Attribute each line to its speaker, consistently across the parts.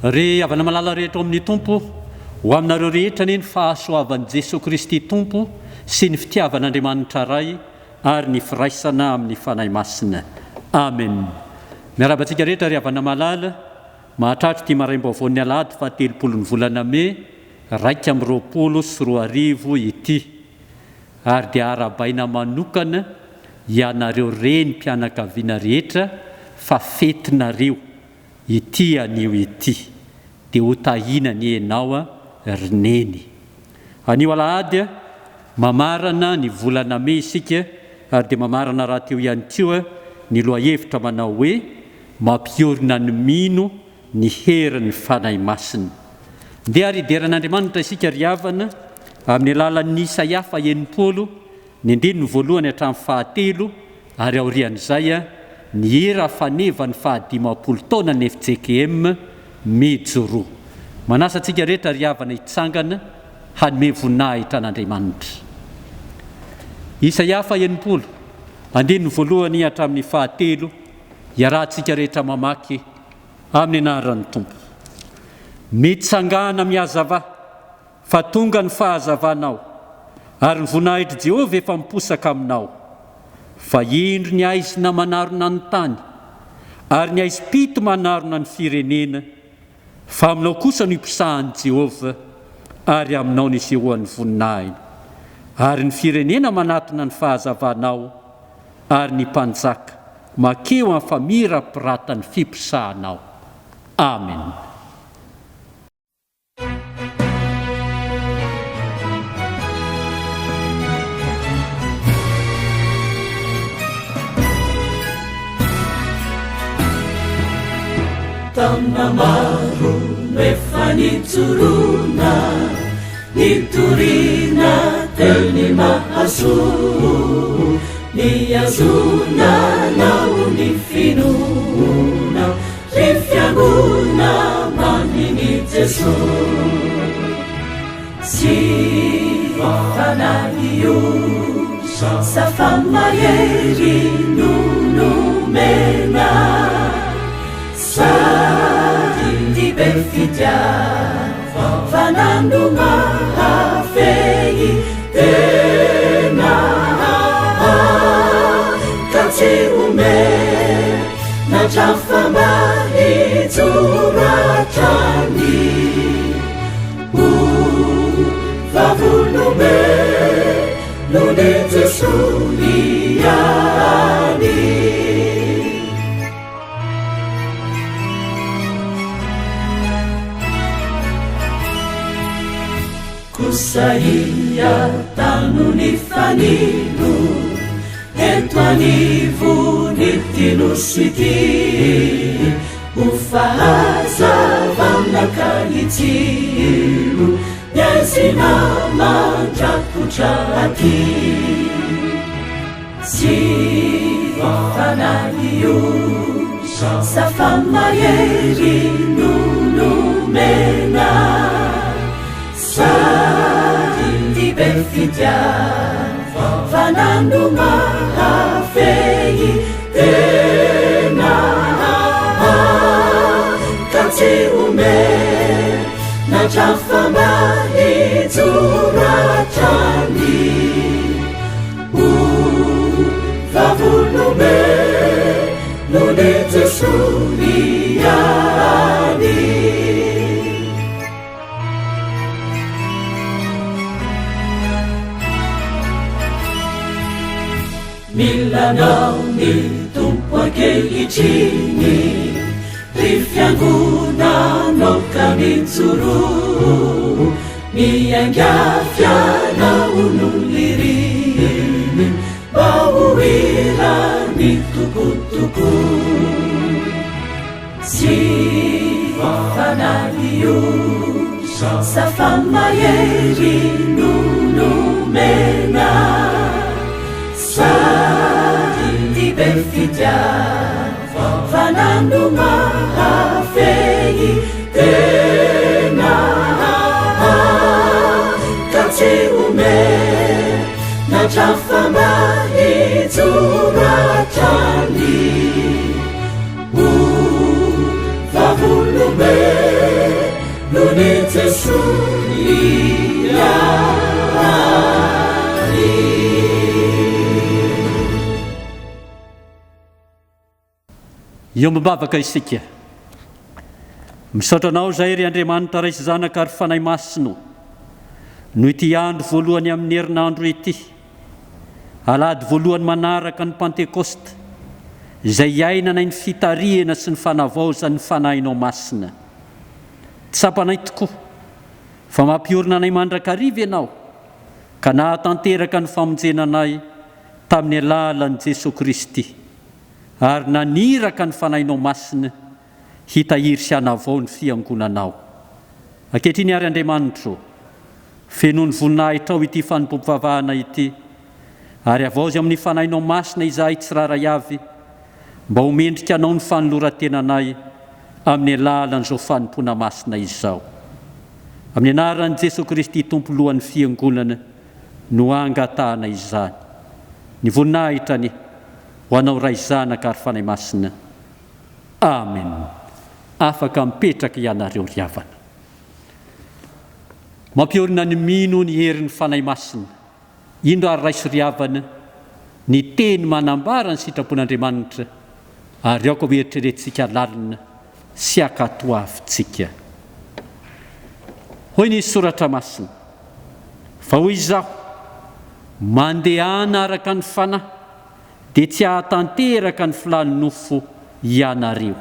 Speaker 1: Ry havana malala rehetra ao amin'ny Tompo, ho aminareo rehetra anie ny fahasoavan'i Jesoa Kristy Tompo sy ny fitiavan'Andriamanitra Ray ary ny firaisana amin'ny Fanahy Masina. Amen. Miarahaba antsika rehetra ry havana malala, mahatratra ity maraim-baovaon'ny alahady fahatelopolon'ny volana mey 2021 ity. Ary dia arahabaina manokana ianareo renim-pianakaviana rehetra fa fetinareo. Ity anio ity dia ho tahiana anie ianao ry Neny. Anio alahady, mamarana ny volana mey isika ary dia mamarana rahateo ihany koa ny lohahevitra manao hoe Mampiorina ny mino ny herin'ny Fanahy Masina. Ndeha ary hidera an'Andriamanitra isika ry havana amin'ny alalan'ny Isaia faha 60 Ny andininy voalohany hatramin'ny fahatelo ary aorian'izay ny hira faneva ny fahadimampolo taonan'ny fjkm Mijoroa. Manasa antsika rehetra ry havana hitsangana hanome voninahitra an'Andriamanitra. Isaia faha 60, andininy voalohany hatramin'ny fahatelo, iarahantsika rehetra mamaky amin'ny anaran'ny Tompo. Mitsangàna mihazava. Fa tonga ny fahazavanao, ary ny voninahitr'i Jehovah efa miposaka aminao. Fa indro ny haizina manarona ny tany, ary ny haizim-pito manarona ny firenena, fa aminao kosa no iposahan'i Jehovah, ary aminao no isehoan'ny voninahiny. Ary ny firenena manatona ny fahazavanao, ary ny mpanjaka mankeo amin'ny famirapiratan'ny fiposahanao. Amena.
Speaker 2: Taona maro no efa nijoroana, nitoriana teny mahasoa, nihazona naho ny finoana. Ry fiangona mamin'i Jesoa Sy fanahy io Safa mahery no nomena Sady be fitiavana no mahafehy tena Ka tsy omenatra fa mba hijoro hatrany Ho vavolombelon'i Jesoa ihany. Kosa ia tano ny fanilo eto anivon'ity nosy ity ho fahazavana ka hitsilo ny aizina mandrakotra aty. Tsy fanahy io safa mahery no nomena Sady be fitiavana no mahafehy tena Ka tsy omenatra fa mba hijoro hatrany Ho vavolombelon'i Jesoa ihany. Mila anao ny Tompo ankehitriny, ry fiangonanao ka mijoroa. Miaingà fianao no iriny mba ho hiran'ny tokotoko. Tsy fanahy io safa mahery no nomena sady be fitiavana no mahafehy tena ka tsy omenatra fa mba hijoro hatrany ho vavolombelona.
Speaker 1: Hiombom-bavaka isika. Misaotra Anao izahay ry Andriamanitra Ray sy Zanaka ary Fanahy Masina o, noho ity andro voalohany amin'ny herinandro ity, alahady voalohany manaraka ny Pantekosta, izay iainanay ny fitarihana sy ny fanavaozan'ny Fanahinao Masina. Tsapanay tokoa fa mampiorina anay mandrakariva Ianao ka nahatanteraka ny famonjena anay tamin'ny alalan'i Jesoa Kristy. ary naniraka ny Fanahinao Masina hitahiry sy hanavao ny Fiangonanao. Ankehitriny àry Andriamanitro, fenoy ny voninahitrao ity fanompoam-pivavahana ity, ary havaozy amin'ny Fanahinao Masina izahay tsirairay avy, mba ho mendrika Anao ny fanoloran-tenanay amin'ny alalan'izao fanompoana masina izao. Amin'ny anaran'i Jesoa Kristy Tompo Lohan'ny Fiangonana no angatahana izany. Ny voninahitra anie ho anao Ray Zanaka ary Fanahy Masina. Amen. Afaka mipetraka ianareo ry havana. Mampiorina ny mino ny herin'ny Fanahy Masina. Indro ary raiso ry havana ny teny manambara ny sitrapon'Andriamanitra ary aoka ho eritreretintsika lalina sy ankatoavintsika. Hoy ny Soratra Masina, Fa hoy izaho, Mandehana araka ny Fanahy, dia tsy hahatanteraka ny filàn'ny nofo hianareo.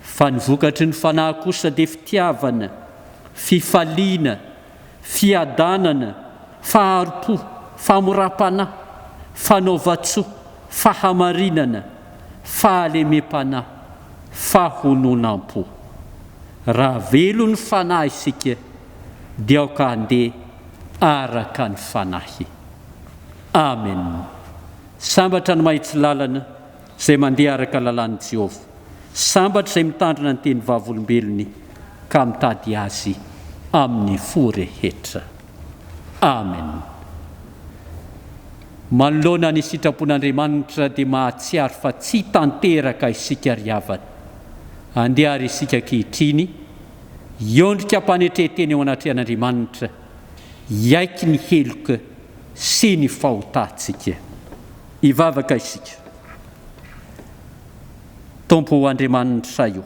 Speaker 1: Fa ny vokatry ny Fanahy kosa dia fitiavana, fifaliana, fiadanana, fahari-po, famoram-panahy, fanaovan-tsoa, fahamarinana, fahalemem-panahy, fahononam-po. Raha velon'ny Fanahy isika, dia aoka handeha araka ny Fanahy. Amen. Sambatra ny mahitsy lalana izay mandeha araka lalàn'i Jehovah. Sambatra izay mitandrina ny teny vavolombelony ka mitady azy amin'ny fo rehetra. Amen. Manoloana ny sitrapon'Andriamanitra dia mahatsiaro fa tsy tanteraka isika ry havana. Andeha ary isika ankehitriny hiondrika am-panetren-tena eo anatrehan'Andriamanitra, hiaiky ny heloka sy ny fahotantsika. Hivavaka isika. Tompo Andriamanitray ô,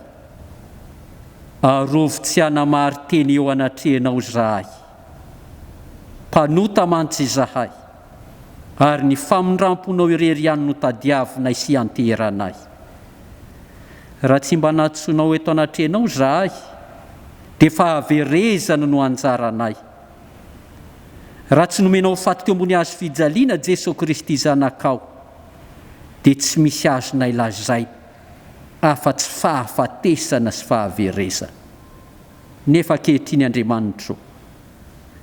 Speaker 1: arovy tsy hanamari-tena eo anatrehanao izahay. Mpanota mantsy izahay, ary ny famindram-ponao irery ihany no tadiavinay sy ianteheranay. Raha tsy mba nantsoinao eto anatrehanao izahay, dia fahaverezana no anjaranay. Raha tsy nomenao ho faty teo ambony hazo fijaliana Jeso Kristy Zanakao, dia tsy misy azonay lazaina afa-tsy fahafatesana sy fahaverezana. Nefa ankehitriny Andriamanitro,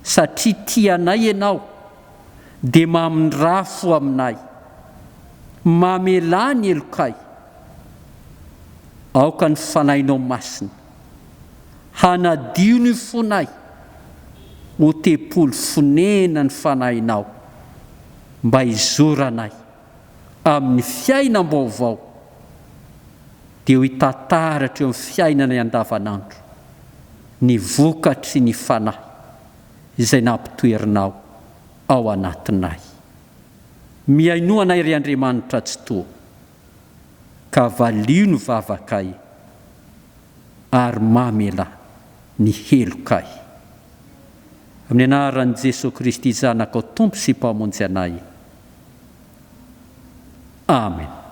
Speaker 1: satria tia anay Ianao, dia mamindrà fo aminay, mamelà ny helokay. Aoka ny Fanahinao Masina hanadio ny fonay ho tempoly fonenan'ny Fanahinao, mba hizoranay amin'ny fiainam-baovao, dia ho hita taratra eo amin'ny fiainanay andavanandro ny vokatry ny Fanahy izay nampitoerinao ao anatinay. Mihainoa anay ry Andriamanitra Tsitoha, ka valio ny vavakay ary mamelà ny helokay. Amin'ny anaran'i Jesoa Kristy Zanakao Tompo sy Mpamonjy anay. Amen.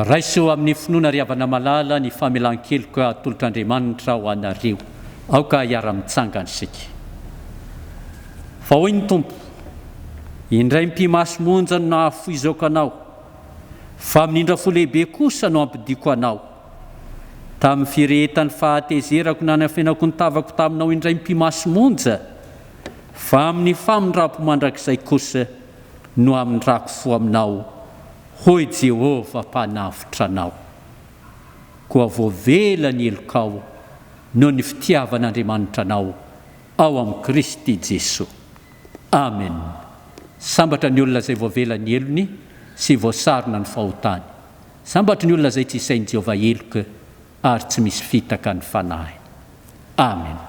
Speaker 1: Raiso amin'ny finoana ry havana malala ny famelan-keloka atolotr'Andriamanitra ho anareo. Aoka hiara-mitsangana isika. Fa hoy ny Tompo, Indray mipi-maso monja no nahafoizako anao, fa amin'ny indra-fo lehibe kosa no hampodiako anao. Tamin'ny firehetan'ny fahatezerako nanafenako ny tavako taminao indray mipi-maso monja, fa amin'ny famindram-po mandrakizay kosa no hamindrako fo aminao, hoy Jehovah Mpanavotra anao. Koa voavela ny helokao noho ny fitiavan'Andriamanitra anao ao amin'i Kristy Jesoa. Amen. Sambatra ny olona izay voavela ny helony sy voasarona ny fahotany. Sambatry ny olona izay tsy isain'i Jehovah heloka ary tsy misy fitaka ny fanahiny. Amen.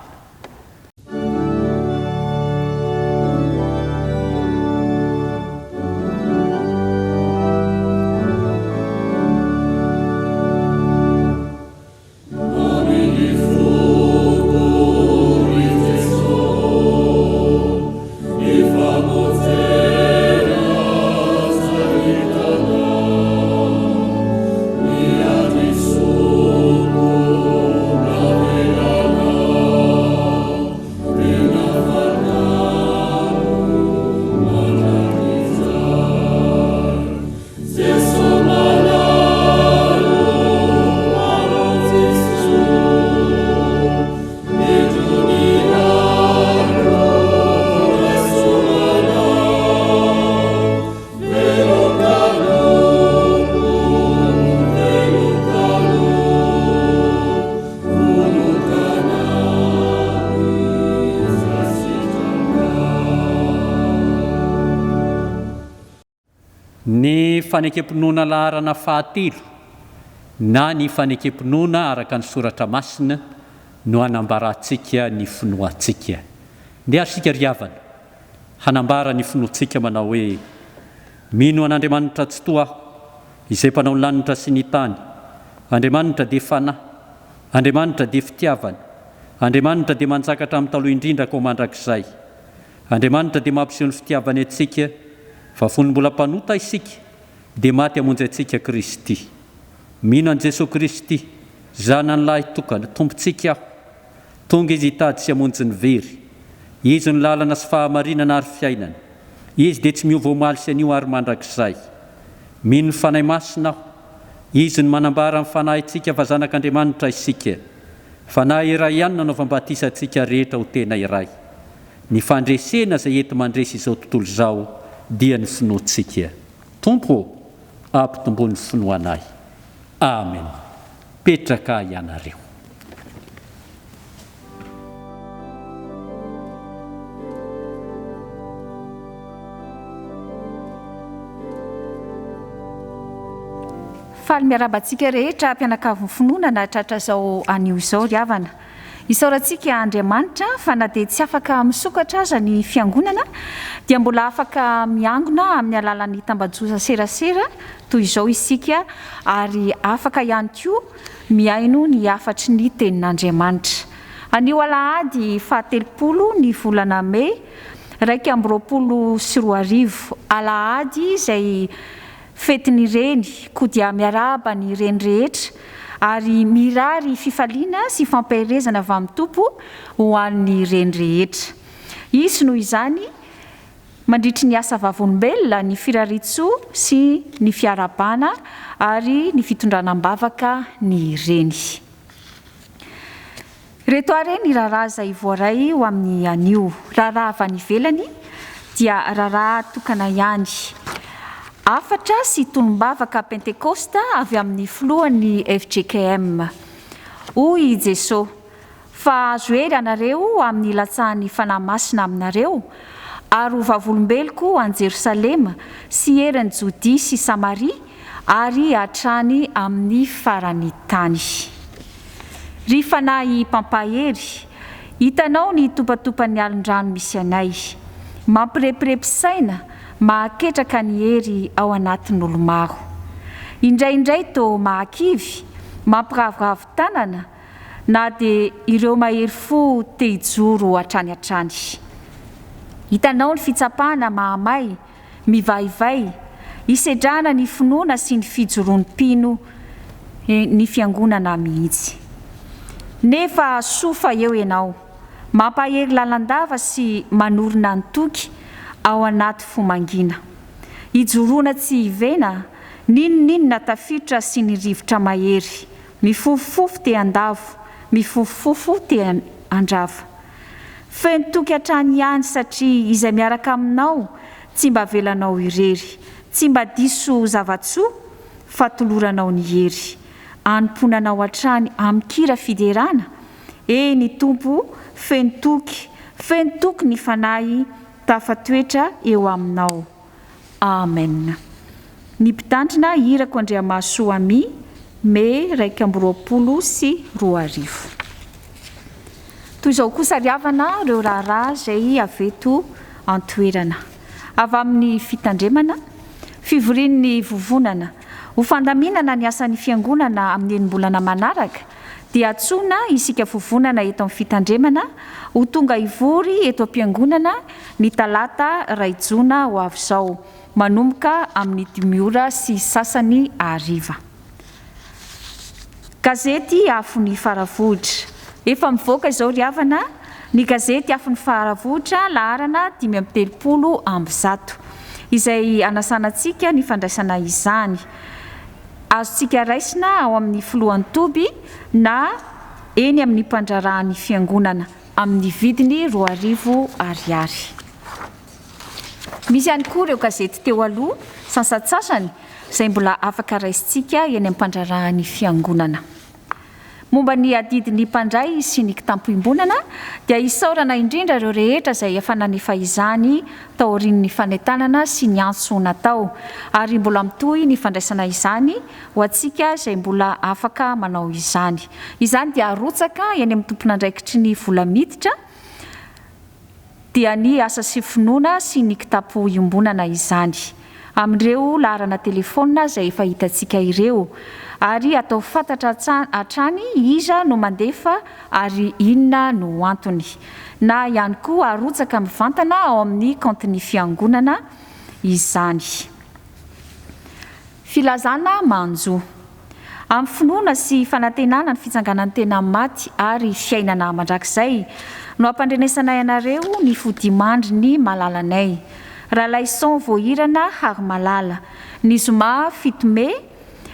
Speaker 1: Ny fanekem-pinoana laharana fahatelo na ny fanekem-pinoana araka ny Soratra Masina no hanambarantsika ny finoantsika. Ndeha ary isika ry havana hanambara ny finoantsika manao hoe, Mino an'Andriamanitra Tsitoha aho, izay Mpanao ny lanitra sy ny tany. Andriamanitra dia Fanahy. Andriamanitra dia Fitiavana. Andriamanitra dia manjaka hatramin'ny taloha indrindra ka ho mandrakizay. Andriamanitra dia mampiseho ny fitiavany antsika fa fony mbola mpanota isika dia maty hamonjy antsika Kristy. Mino an'i Jesoa Kristy, Zanany lahy tokana, Tompontsika aho. Tonga Izy hitady sy hamonjy ny very. Izy no lalana sy fahamarinana ary fiainana. Izy dia tsy miova omaly sy anio ary mandrakizay. Mino ny Fanahy Masina aho. Izy no manambara amin'ny fanahintsika fa zanak'Andriamanitra isika. Fanahy iray ihany no nanaovam-batisa antsika rehetra ho tena iray. Ny fandresena izay enti-mandresy izao tontolo izao dia ny finoantsika. Tompo ô, ampitomboy ny finoanay. Amen. Petraka ianareo.
Speaker 3: Faly miarahaba antsika rehetra mpianakavin'ny finoana nahatratra izao anio izao ry havana. Isaorantsika Andriamanitra fa na dia tsy afaka misokatra aza ny fiangonana dia mbola afaka miangona amin'ny alalan'ny tambajotra serasera toy izao isika ary afaka ihany koa mihaino ny hafatry ny tenin'Andriamanitra. Anio alahady fahatelopolo ny volana mey 2021, alahady izay Fetin'ny Reny, koa dia miarahaba ny Reny rehetra ary mirary fifaliana sy fampaherezana avy amin'ny Tompo ho an'ny Reny rehetra. Hisy noho izany mandritry ny asa vavolombelona ny firariantsoa sy ny fiarahabana ary ny fitondrana am-bavaka ny Reny. Ireto àry ny raharaha izay voaray ho amin'ny anio. Raharaha avy any ivelany dia raharaha tokana ihany. Hafatra sy tonom-bavaka Pentekosta avy amin'ny filohan'ny fjkm. Hoy i Jesoa, Fa hahazo hery ianareo amin'ny hilatsahan'ny Fanahy Masina aminareo, ary ho vavolombeloko any Jerosalema sy eran'i Jodia sy Samaria ary hatrany amin'ny faran'ny tany. Ry Fanahy Mpampahery, hitanao ny topatopan'ny alin-drano misy anay. Mampirepirepy saina, mahaketraka ny hery ao anatin'olo-maro. Indraindray toa mahakivy, mampiraviravy tanana, na dia ireo mahery fo te hijoro hatrany hatrany. Hitanao ny fitsapana mahamay, mivaivay. Hisedrana ny finoana sy ny fijoroan'ny mpino ny Fiangonana mihitsy. Nefa soa fa eo Ianao, mampahery lalandava sy manorina ny toky ao anaty fo mangina. Ijoroana tsy hivena, n'inon'inona tafiotra sy ny rivotra mahery, mifofofofo te handavo, mifofofofo te handrava. Feno toky hatrany ihany satria izay miaraka aminao tsy mba avelanao irery, tsy mba diso zava-tsoa fa toloranao ny hery. Anomponanao hatrany amin-kira fiderana, eny Tompo feno toky, feno toky ny fanahy tafatoetra eo aminao. Amen. Ny Mpitandrina Irako Andriamahasoa Ami, Mey 2021. Toy izao kosa ry havana ireo raharaha izay avy eto an-toerana. Avy amin'ny fitandremana, fivorian'ny vovonana, ho fandaminana ny asan'ny Fiangonana amin'ny enim-bolana manaraka, dia antsoina isika vovonana eto amin'ny fitandremana ho tonga hivory eto am-piangonana ny talata iray jona ho avy izao, manomboka amin'ny dimy ora sy sasany hariva. Gazety Afon'ny Faravohitra. Efa mivoaka izao ry havana ny gazety Afon'ny Faravohitra laharana 135, izay hanasana antsika ny fandraisana izany. Azontsika raisina ao amin'ny filohan'ny toby na eny amin'ny mpandraharahan'ny fiangonana, amin'ny vidiny 2000 ariary. Misy ihany koa ireo gazety teo aloha sasantsasany izay mbola afaka raisintsika eny amin'ny mpandraharahan'ny fiangonana. Momba ny adidin'ny mpandray sy ny kitampo iombonana dia isaorana indrindra ireo rehetra izay efa nanefa izany taorian'ny fanentanana sy ny antso natao ary mbola mitohy ny fandraisana izany ho antsika izay mbola afaka manao izany. Izany dia arotsaka eny amin'ny tompon'andraikitry ny vola miditra dia ny asa sy finoana sy ny kitapo iombonana izany, amin'ireo laharana telefaonina izay efa hitantsika ireo, ary atao fantatra hatrany iza no mandefa ary inona no antony. Na ihany koa arotsaka mivantana ao amin'ny kaontin'ny Fiangonana izany. Filazana manjo. Amin'ny finoana sy fanantenana ny fitsanganan'ny tena amin'ny maty ary fiainana mandrakizay no ampandrenesanay anareo ny fodimandry ny malalanay, Ralaison Voahirana Harimalala, ny zoma fito mey,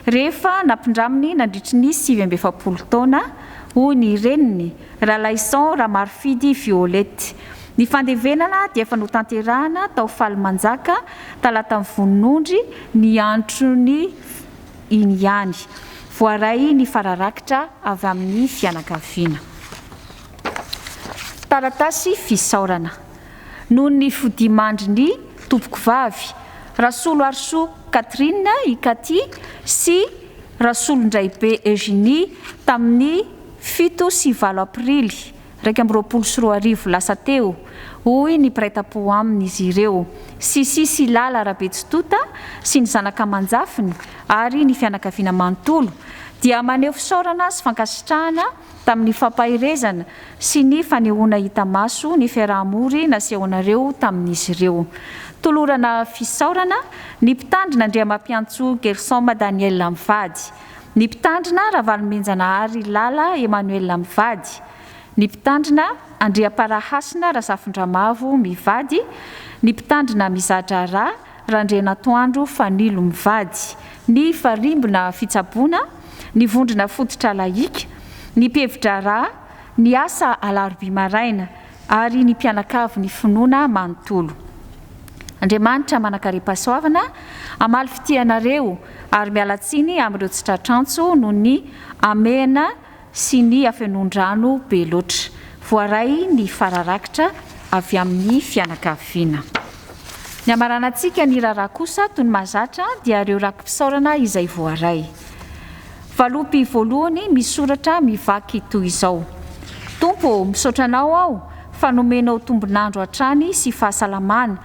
Speaker 3: rehefa nampindraminy nandritry ny 49 taona, hoy ny reniny, Ralaison Ramarofidy Violette. Ny fandevenana dia efa notanterahana tao Falimanjaka, Talatan'ny Volonondry, ny andron'ny iny ihany. Voaray ny fararakitra avy amin'ny fianakaviana. Taratasy fisaorana. Noho ny fodiamandrin'ny tompokovavy, Rasoloarisoa Catherine i Cathy sy Rasolondraibe Eugénie tamin'ny 7 sy 8 aprily 2021 lasa teo, hoy ny mpiray tampo aminy izy ireo, Sissi sy Lala Rabetsitota sy ny zanaka aman-jafiny ary ny fianakaviana manontolo, dia maneho fisaorana sy fankasitrahana tamin'ny fampaherezana sy ny fanehoana hita maso ny fiaraha-mory nasehonareo tamin'izy ireo. Tolorana fisaorana ny Mpitandrina Andriamampiantsoa Gerson Daniel mivady, ny Mpitandrina Ravalomenjanahary Lala Emmanuel mivady, ny Mpitandrina Andriamparahasina Razafindramavo mivady, ny Mpitandrina Mizadraharaha Randrianatoandro Fanilo mivady, ny Farimbona Fitsaboana, ny Vondrona Fototra Lahika, ny Mpihevi-draharaha, ny asa Alarobia maraina ary ny mpianakavy ny finoana manontolo. Andriamanitra manankarem-pahasoavana hamaly fitia anareo ary miala tsiny amin'ireo tsy tratr'antso noho ny hamehana sy ny hafenoan-drano be loatra. Voaray ny fara-rakitra avy amin'ny fianakaviana. Ny hamaranantsika ny raharaha kosa, toy ny mahazatra, dia ireo raki-pisaorana izay voaray. Valopy voalohany misoratra mivaky toy izao, Tompo ô, misaotra Anao aho fa nomenao tombon'andro hatrany sy fahasalamana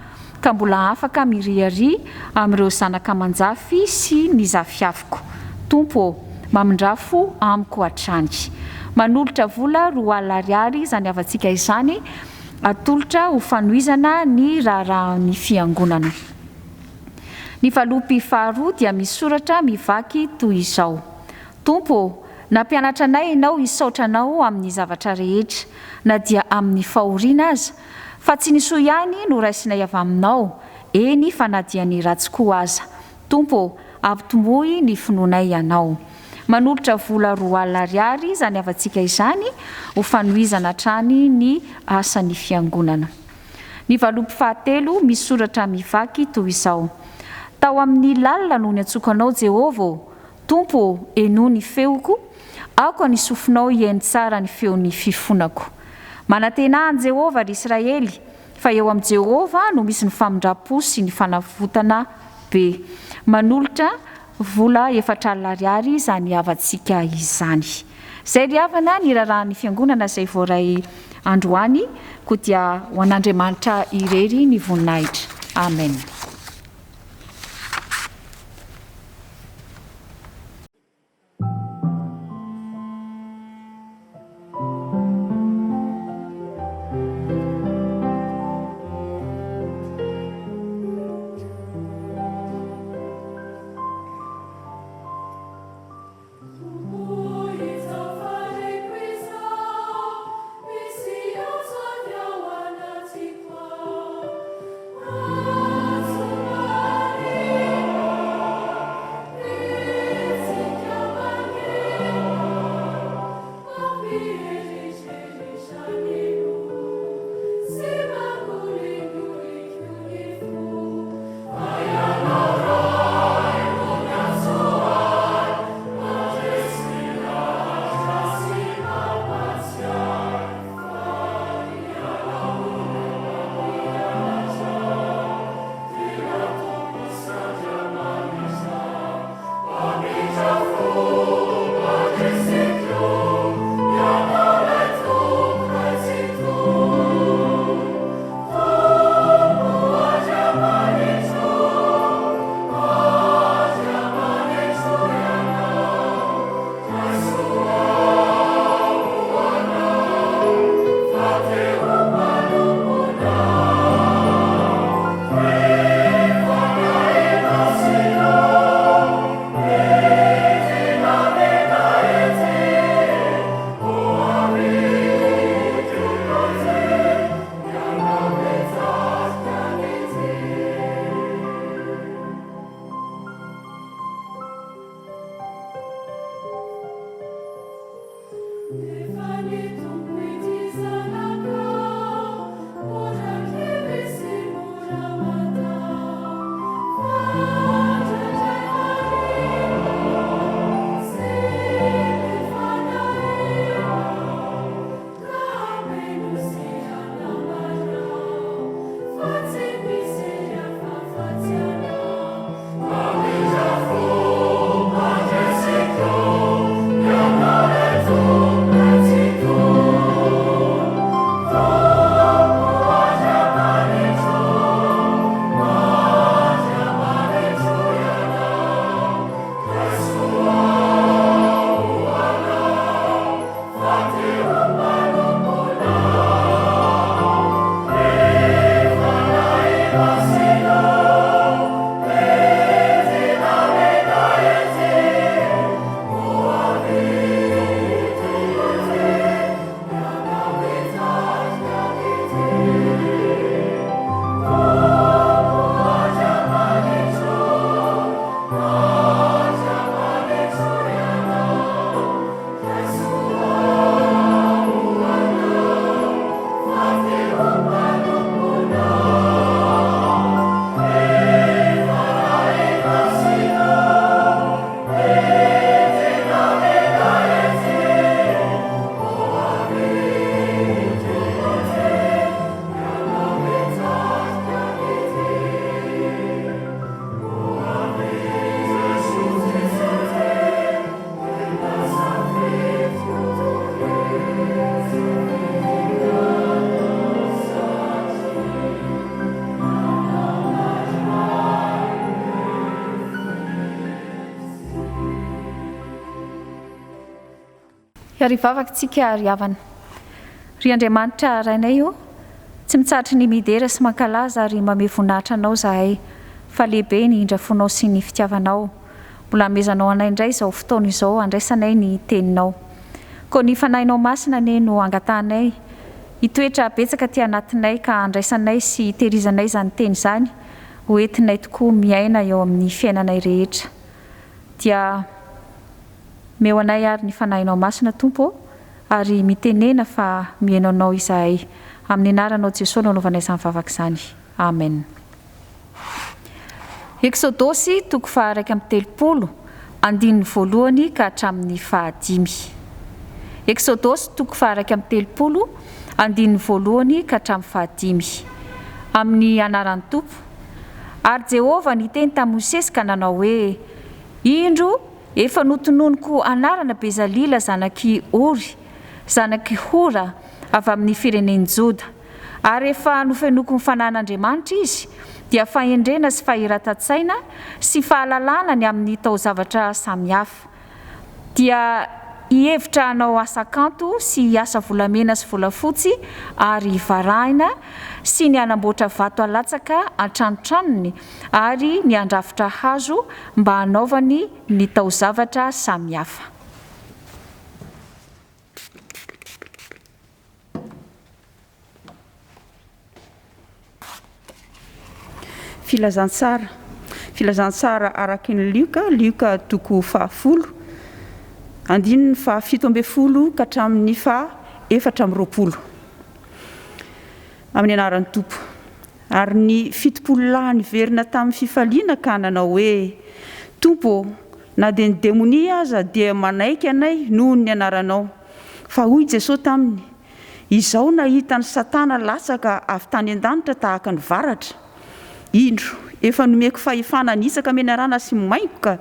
Speaker 3: ka mbola afaka miriaria amin'ireo zanaka aman-jafy sy ny zafiafiko. Tompo ô, mamindrà fo amiko hatrany. Manolotra vola 20 ariary izany havantsika izany atolotra ho fanohizana ny raharahan'ny Fiangonana. Ny valopy faharoa dia misy soratra mivaky toy izao, Tompo ô, nampianatra anay Ianao hisaotra Anao amin'ny zavatra rehetra, na dia amin'ny fahoriana aza, fa tsy ny soa ihany no raisinay avy Aminao, eny fa na dia ny ratsy koa aza. Tompo ô, ampitomboy ny finoanay Ianao. Manolotra vola 20 ariary izany havantsika izany ho fanohizana hatrany ny asan'ny Fiangonana. Ny valopy fahatelo misy soratra mivaky toy izao, Tao amin'ny lalina no niantsoko Anao, Jehovah ô! Tompo ô, henoy ny feoko, aoka ny sofinao hihaino tsara ny feon'ny fifonako. Manantenà an'i Jehovah, ry Israely, fa eo amin'i Jehovah no misy ny famindram-po sy ny fanavotana be. Manolotra vola 40 ariary izany havantsika izany. Izay ry havana ny raharahan'ny Fiangonana izay voaray androany, koa dia ho an'Andriamanitra irery ny voninahitra. Amen. Ary hivavaka tsika ry havana. Ry Andriamanitra Rainay ô, tsy mitsahatry ny midera sy mankalaza ary mamehy voninahitra Anao izahay. fa lehibe ny indrafonao sy ny fitiavanao. Mbola amezanao anay indray izao fotoana izao handraisanay ny Teninao. Koa ny Fanahinao Masina anie no angatahanay hitoetra betsaka aty anatinay ka handraisanay sy hitehirizanay izany Teny izany ho entinay tokoa miaina eo amin'ny fiainanay rehetra. Dia meo anay ary ny Fanahinao Masina Tompo ô, ary mitenena fa mihaino Anao izahay. Amin'ny Anaranao Jesoa no anaovanay izany vavaka izany. Amen. Eksodosy toko faha-31, andininy voalohany ka hatramin'ny fahadimy. Eksodosy toko faha-31, andininy voalohany ka hatramin'ny fahadimy. Amin'ny anaran'ny Tompo. Ary Jehovah niteny tamin'i Mosesy ka nanao hoe, Indro, efa notononiko anarana Bezalila zanak'i Ory, zanak'i Hora, avy amin'ny firenen'i Joda. Ary rehefa nofenoiko ny Fanahin'Andriamanitra izy, dia fahendrena sy fahiratan-tsaina sy fahalalana ny amin'ny taozavatra samihafa. Dia hihevitra hanao asa kanto sy hiasa volamena sy volafotsy ary varahina sy ny hanamboatra vato alatsaka an-tranotranony ary ny handrafitra hazo mba hanaovany ny taozavatra samihafa.
Speaker 4: Filazantsara Filazantsara araka ny Lioka, Lioka toko fahafolo, andininy fahafito ambin'ny folo ka hatramin'ny faha efatra amby roapolo. Amin'ny anaran'ny Tompo. Ary ny 70 lahy niverina tamin'ny fifaliana ka nanao hoe, Tompo ô, na dia ny demonia aza dia manaiky anay noho ny anaranao. Fa hoy Jesoa taminy, Izao nahita an'i Satana latsaka avy tany an-danitra tahaka ny varatra. Indro, efa nomeko fahefana hanitsaka menarana sy maingoka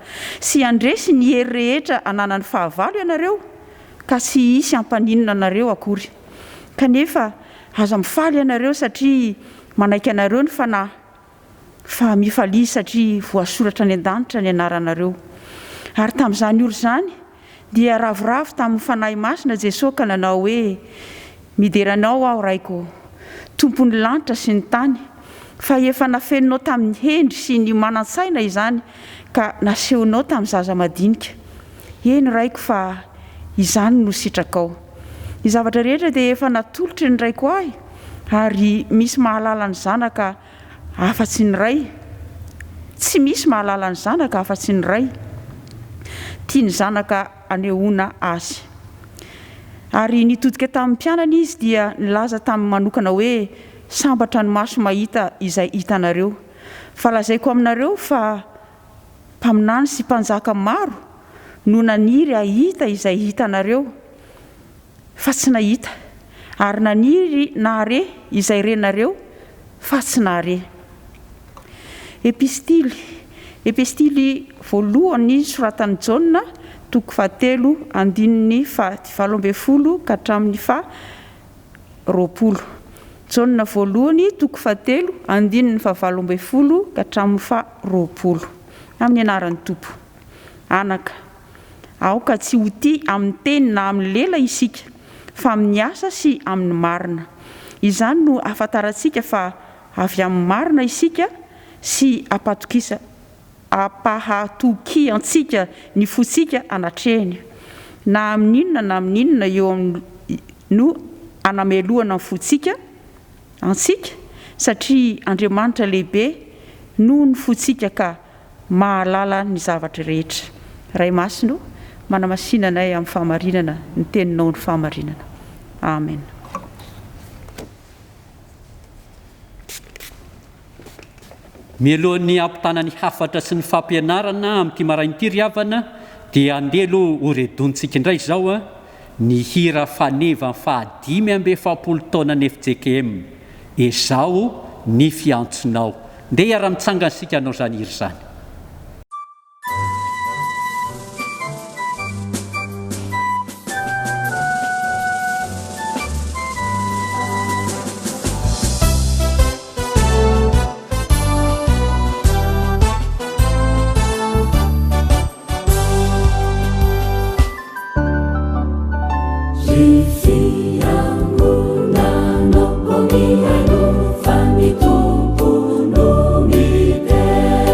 Speaker 4: sy handresy ny hery rehetra ananan'ny fahavalo ianareo, ka tsy hisy hampaninona anareo akory. Kanefa aza mifaly ianareo satria manaiky anareo ny Fanahy, fa mifalia satria voasoratra any an-danitra ny anaranareo. Ary tamin'izany ora izany dia ravoravo tamin'ny Fanahy Masina Jesoa ka nanao hoe, Midera Anao aho, Raiko ô, Tompon'ny lanitra sy ny tany, fa efa nafeninao tamin'ny hendry sy ny manan-tsaina izany ka nasehonao tamin'ny zaza madinika. Eny, Raiko, fa izany no sitrakao. Ny zavatra rehetra dia efa natolotry ny Raiko ahy, ary misy mahalala ny Zanaka afa-tsy ny Ray. Tsy misy mahalala ny Zanaka afa-tsy ny Ray. Tia ny Zanaka anehoana Azy. Ary nitodika tamin'ny mpianany Izy dia nilaza taminy manokana hoe, Sambatra ny maso mahita izay hitanareo. Fa lazaiko aminareo fa mpaminany sy mpanjaka maro no naniry hahita izay hitanareo, fa tsy nahita, ary naniry nahare izay renareo, fa tsy nahare. Epistily Epistily voalohany soratan'i Jaona, toko fahatelo, andininy faha 18 ka hatramin'ny faha 20. Jaona voalohany, toko fahatelo, andininy faha 18 ka hatramin'ny faha 20. Amin'ny anaran'ny Tompo. Anaka. Aoka tsy ho tia amin'ny teny na amin'ny lela isika, fa amin'ny asa sy amin'ny marina. Izany no ahafantarantsika fa avy amin'ny marina isika sy ampatokisa ampahatokiantsika ny fontsika anatrehiny. Na amin'inona na amin'inona eo amin'ny no anamelohana ny fontsika antsika, satria Andriamanitra lehibe noho ny fontsika ka mahalala ny zavatra rehetra. Ray Masina o, manamasina anay amin'ny fahamarinana, ny Teninao no fahamarinana. Amen.
Speaker 1: Mialohan'ny hampitana ny hafatra sy ny fampianarana amin'ity maraina ity ry havana dia andeha aloha ho redontsika indray izao ny hira faneva faha 45 taonan'ny fjkm, Ezaho ny fiantsonao. Ndeha hiara-mitsangana isika hanao izany hira izany.
Speaker 2: Ry fiangonana ô mihaino fa ny Tompo no miteny.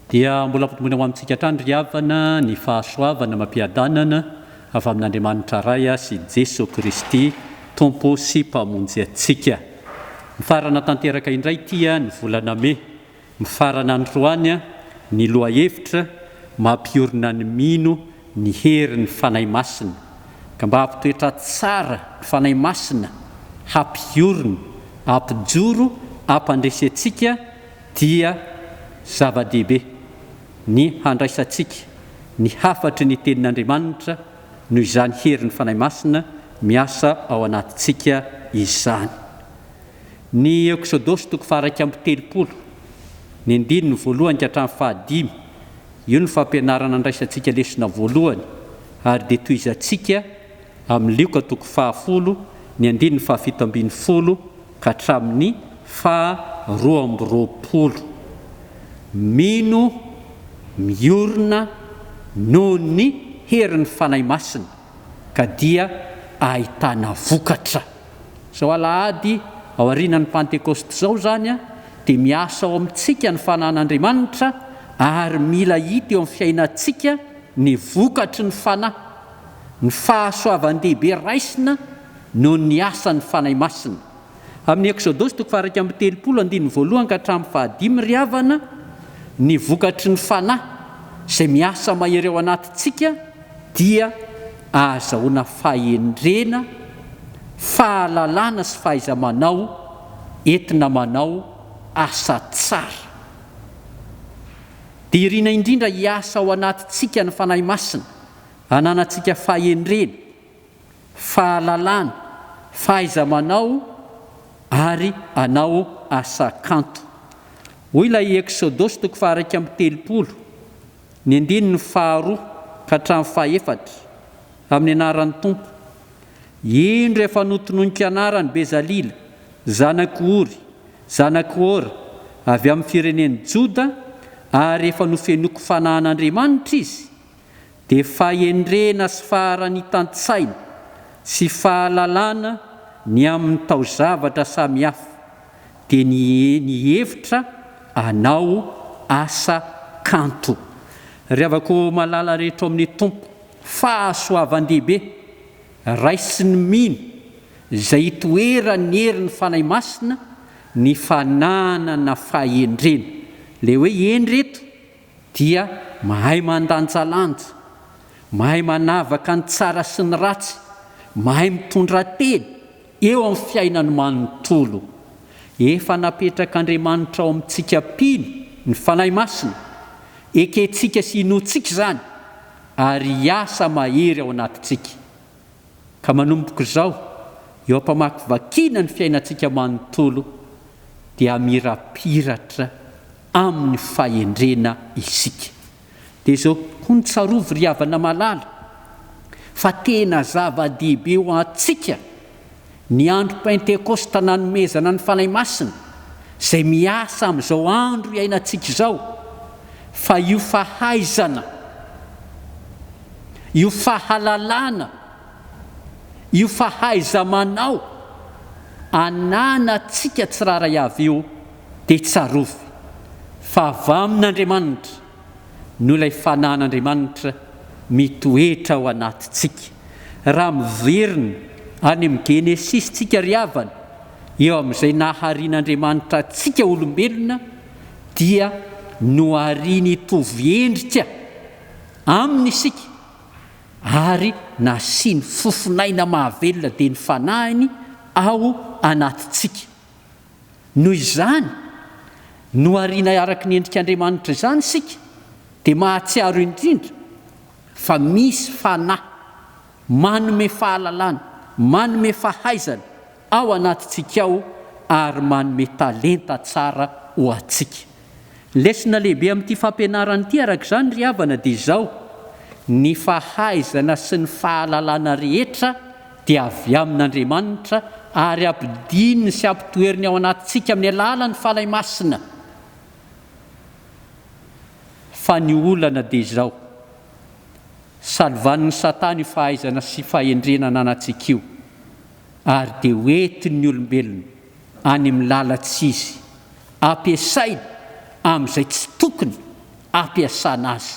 Speaker 1: Dia mbola ampitomboina ho amintsika hatrany ry havana ny fahasoavana amam-piadanana avy amin'Andriamanitra Ray sy Jeso Kristy Tompo sy Mpamonjy antsika. Mifarana tanteraka indray ity ny volana mey. Mifarana androany ny lohahevitra mampiorina ny mino ny herin'ny Fanahy Masina, ka mba hampitoetra tsara ny Fanahy Masina hampiorina, hampijoro, hampandresy antsika dia zava-dehibe ny handraisantsika ny hafatry ny Tenin'Andriamanitra noho izany herin'ny Fanahy Masina miasa ao anatintsika izany. Ny Eksodosy toko faha-31, ny andininy voalohany ka hatramin'ny fahadimy, io no fampianarana andraisantsika lesona voalohany, ary dia tohizantsika amin'ny Lioka toko fahafolo, ny andininy fahafito ambinifolo ka hatramin'ny faha-22. Mino miorina noho ny herin'ny Fanahy Masina, ka dia ahitana vokatra. Izao alahady aorianan'ny Pantekosta izao izany dia miasa ao amintsika ny Fanahin'Andriamanitra ary mila hita eo amin'ny fiainantsika ny vokatry ny Fanahy, ny fahasoavan-dehibe raisina noho ny asan'ny Fanahy Masina. Amin'ny Eksodosy toko faha-31 andininy voalohany ka hatramin'ny fahadimy ry havana, ny vokatry ny Fanahy izay miasa mahery ao anatintsika dia ahazahoana fahendrena, fahalalana sy fahaiza-manao entina manao asa tsara. Dia irina indrindra hiasa ao anatintsika ny Fanahy Masina, hananantsika fahendrena, fahalalana, fahaiza-manao ary hanao asa kanto. Hoy ilay Eksodosy toko faha-31, ny andininy faharoa ka hatramin'ny fahefatra, Amin'ny anaran'ny Tompo. Indro efa notonoiniko anaran'i Bezalila, zanak'i Ory, zanak'i Hora, avy amin'ny firenen'i Joda, ary efa nofenoiko fanahin'Andriamanitra izy, dia fahendrena sy faharanitan-tsaina sy fahalalana ny amin'ny taozavatra samihafa, dia ny nihevitra hanao asa kanto. Ry havako malala rehetra ao amin'ny Tompo, fahasoavan-dehibe raisin'ny mino izay itoeran'ny herin'ny Fanahy Masina ny fananana fahendrena. Ilay hoe hendry eto dia mahay mandanjalanja, mahay manavaka ny tsara sy ny ratsy, mahay mitondra tena eo amin'ny fiainany manontolo. Efa napetrak'Andriamanitra ao amintsika mpino ny Fanahy Masina. Ekentsika sy inoantsika izany ary hiasa mahery ao anatintsika. Ka manomboka izao, eo am-pamakivakiana ny fiainantsika manontolo, dia hamirapiratra amin'ny fahendrena isika. Dia izao koa no tsarovy ry havana malala, fa tena zava-dehibe ho antsika ny andro Pentekosta nanomezana ny Fanahy Masina, izay miasa amin'izao andro iainantsika izao, fa io fahaizana, io fahalalana, io fahaiza-manao ananantsika tsirairay avy io dia tsarovy fa avy amin'Andriamanitra no ilay Fanahin'Andriamanitra mitoetra ao anatintsika. Raha miverina any amin'ny Genesisy tsika ry havana, eo amin'izay naharian'Andriamanitra antsika olombelona dia nohariany hitovy endrika Aminy isika ary nasiany fofon'aina mahavelona dia ny Fanahiny. ao anatintsika. Noho izany, nohariana araka ny endrik'Andriamanitra izany isika, dia mahatsiaro indrindra fa misy Fanahy manome fahalalana, manome fahaizana ao anatintsika ao ary manome talenta tsara ho antsika. Lesona lehibe amin'ity fampianarana ity araka izany ry havana dia izao, ny fahaizana sy ny fahalalana rehetra dia avy amin'Andriamanitra ary ampidininy sy ampitoeriny ao anatintsika amin'ny alalan'ny Fanahy Masina. Fa ny olana dia izao, salovanin'i Satana io fahaizana sy fahendrena ananantsika io ary dia hoentin'ny olombelona any amin'ny lalan-tsy izy, ampiasainy amin'izay tsy tokony hampiasana azy.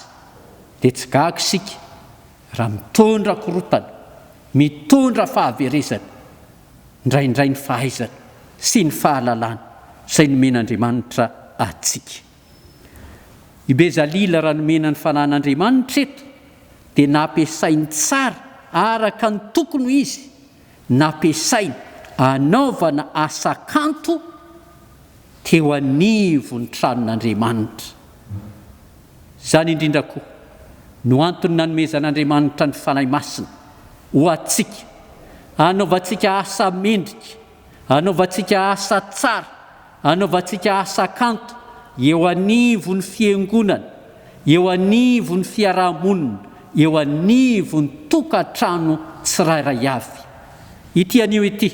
Speaker 1: Dia tsy gaga isika raha mitondra korontana, mitondra fahaverezana indraindray ny fahaizana sy ny fahalalana izay nomen'Andriamanitra antsika. I Bezalila raha nomena ny fanan'Andriamanitra eto dia nampiasainy tsara araka ny tokony ho izy, nampiasainy hanaovana asa kanto teo anivon'ny tranon'Andriamanitra. Izany indrindra koa no antony nanomezan'Andriamanitra ny Fanahy Masina ho antsika, hanaovantsika asa mendrika, hanaovantsika asa tsara, hanaovantsika asa kanto eo anivon'ny fiangonana, eo anivon'ny fiaraha-monina, eo anivon'ny tokantrano tsirairay avy. Ity anio ity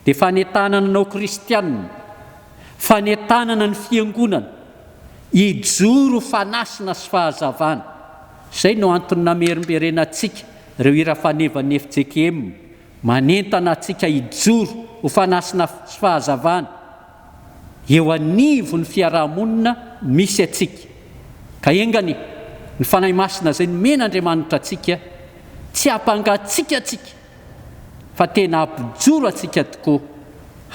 Speaker 1: dia fanentanana anao kristianina, fanentanana ny fiangonana hijoro fanasina sy fahazavana. Izay no antony namerimberenantsika ireo hira fanevan'ny fjkm manentana antsika hijoro ho fanasina sy fahazavana eo anivon'ny fiaraha-monina misy antsika. Ka enga anie ny Fanahy Masina izay nomen'Andriamanitra antsika tsy hampangatsiaka antsika fa tena hampijoro antsika tokoa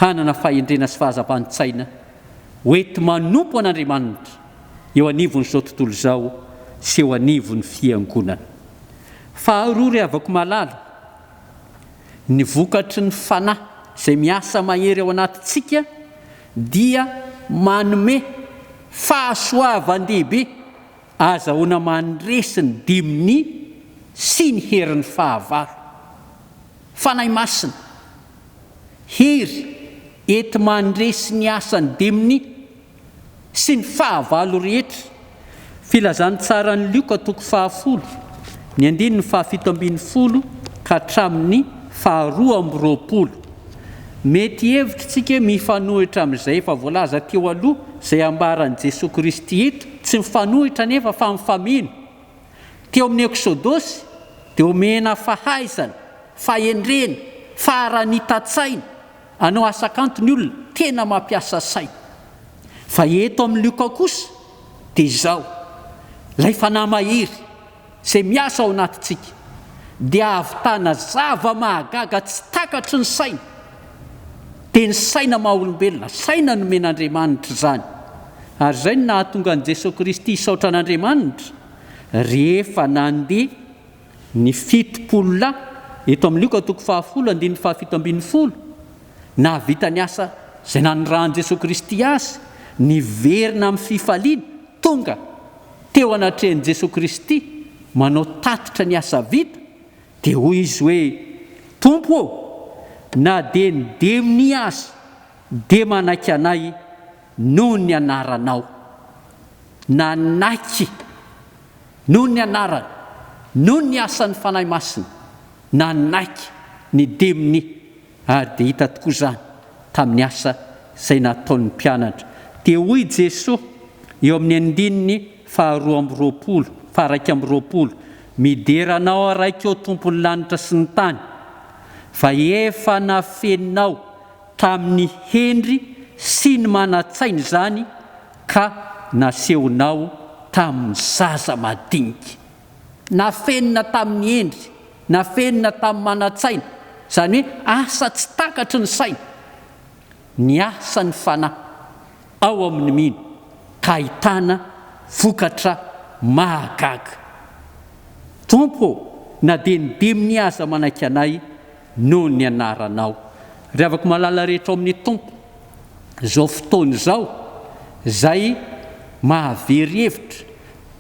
Speaker 1: hanana fahendrena sy fahazavan-tsaina hoenti-manompo an'Andriamanitra eo anivon'izao tontolo izao sy eo anivon'ny Fiangonana. Faharoa ry havako malala, ny vokatry ny Fanahy izay miasa mahery ao anatintsika dia manome fahasoavan-dehibe ahazahoana mandresy ny demonia sy ny herin'ny fahavalo. Fanahy Masina, hery enti-mandresy ny asan'ny demonia sy ny fahavalo rehetra. Filazantsaran'i Lioka toko fahafolo, ny andininy fahafito ambin'ny folo ka hatramin'ny faharoa amby roapolo. Mety hihevitra isika hoe mifanohitra amin'izay efa voalaza teo aloha izay ambaran'i Jesoa Kristy eto, tsy mifanohitra anefa fa mifameno. Teo amin'ny Eksodosy dia omena fahaizana, fahendrena, faharanitan-tsaina hanao asa kanto ny olona, tena mampiasa saina. Fa eto amin'ny Lioka kosa dia izao, ilay Fanahy Mahery izay miasa ao anatintsika dia ahavitana zava-mahagaga tsy takatry ny saina, dia ny saina maha-olombelona, saina nomen'Andriamanitra izany. Ary izay no nahatonga an'i Jesoa Kristy hisaotra an'Andriamanitra rehefa nandeha ny 70 lahy, eto amin'ny Lioka toko fahafolo andininy faha-17, nahavita ny asa izay nanirahan'i Jesoa Kristy azy, niverina amin'ny fifaliana, tonga teo anatrehan'i Jesoa Kristy manao tatitra ny asa vita, dia hoy izy hoe, Tompo ô, na dia ny demonia aza dia manaiky anay noho ny anaranao. Nanaiky noho ny anarany, noho ny asan'ny Fanahy Masina, nanaiky ny demonia, ary dia hita tokoa izany tamin'ny asa izay nataon'ny mpianatra. Dia hoy Jesoa eo amin'ny andininy faharoa amby roapolo, faha-21, Midera Anao aho Raiko ô Tompon'ny lanitra sy ny tany, fa efa nafeninao tamin'ny hendry sy ny manan-tsaina izany ka nasehonao tamin'ny zaza madinika. Nafenina tamin'ny hendry, nafenina tamin'ny manan-tsaina, izany hoe asa tsy takatry ny saina, ny asan'ny Fanahy ao amin'ny mino ka ahitana vokatra mahagaga. Tompo ô, na dia ny demonia aza manaiky anay noho ny anaranao. Ry havako malala rehetra ao amin'ny Tompo, izao fotoana izao izay mahavery hevitra,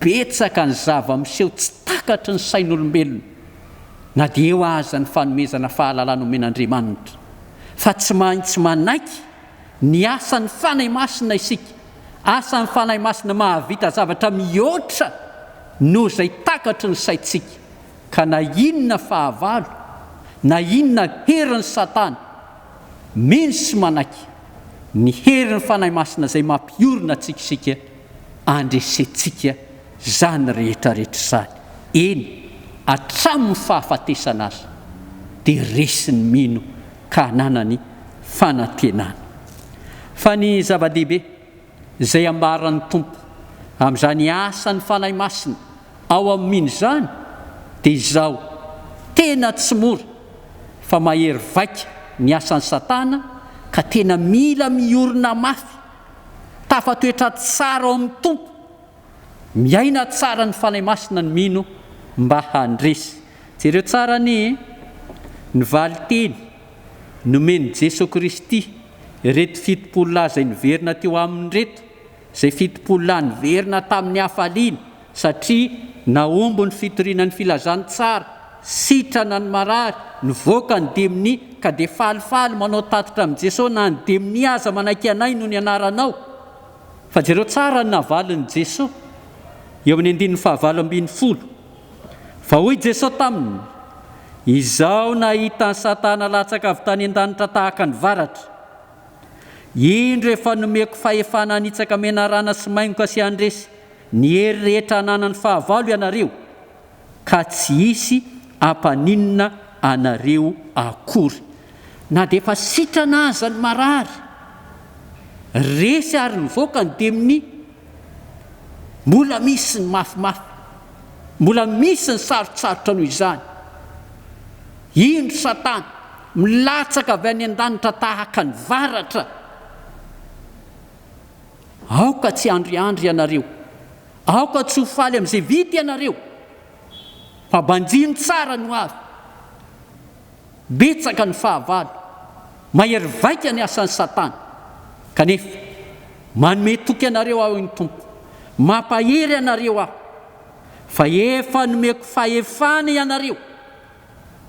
Speaker 1: betsaka ny zava-miseho tsy takatry ny sain'olombelona, na dia eo aza ny fanomezana fahalalana omen'Andriamanitra, fa tsy maintsy manaiky ny asan'ny Fanahy Masina isika, asan'ny Fanahy Masina mahavita zavatra mihoatra noho izay takatry ny saintsika, ka na inona fahavalo, na inona herin'i Satana, mino sy manaiky ny herin'ny Fanahy Masina izay mampiorina antsika isika, andresentsika izany rehetra rehetra izany, eny, hatramin'ny fahafatesana aza, dia resin'ny mino ka ananany fanantenana. Fa ny zava-dehibe izay ambaran'ny Tompo amin'izany asan'ny Fanahy Masina ao amin'ny mino izany dia izao, tena tsy mora fa mahery vaika ny asan'i Satana ka tena mila miorina mafy, tafatoetra tsara ao amin'ny Tompo, miaina tsara ny Fanahy Masina ny mino mba handresy. Jereo tsara anie ny valinteny nomen'i Jesoa Kristy ireto 70 lahy izay niverina teo aminy ireto, izay 70 lahy niverina tamin'ny hafaliana satria nahomby ny fitoriana ny filazantsara, sitrana ny marary, nivoaka ny demonia, ka dia falifaly manao tatitra amin'i Jesoa na ny demonia aza manaiky anay noho ny anaranao. Fa jereo tsara ny navalin'i Jesoa eo amin'ny andininy fahavalo ambinifolo. Fa hoy Jesoa taminy, Izaho nahita an'i Satana latsaka avy tany an-danitra tahaka ny varatra. Indro efa nomeko fahefana hanitsaka menarana sy maingoka sy handresy ny hery rehetra ananan'ny fahavalo ianareo, ka tsy hisy hampaninona anareo akory. Na dia efa sitrana aza ny marary, resy ary nivoaka ny demonia, mbola misy ny mafimafy, mbola misy ny sarotsarotra noho izany. Indro Satana milatsaka avy any an-danitra tahaka ny varatra. Aoka tsy handriandry ianareo, aoka tsy ho faly amin'izay vita ianareo, fa banjino tsara ny ho avy. Betsaka ny fahavalo, mahery vaika ny asan'i Satana. Kanefa, manome toky anareo aho, hoy ny Tompo, mampahery anareo aho, fa efa nomeko fahefana ianareo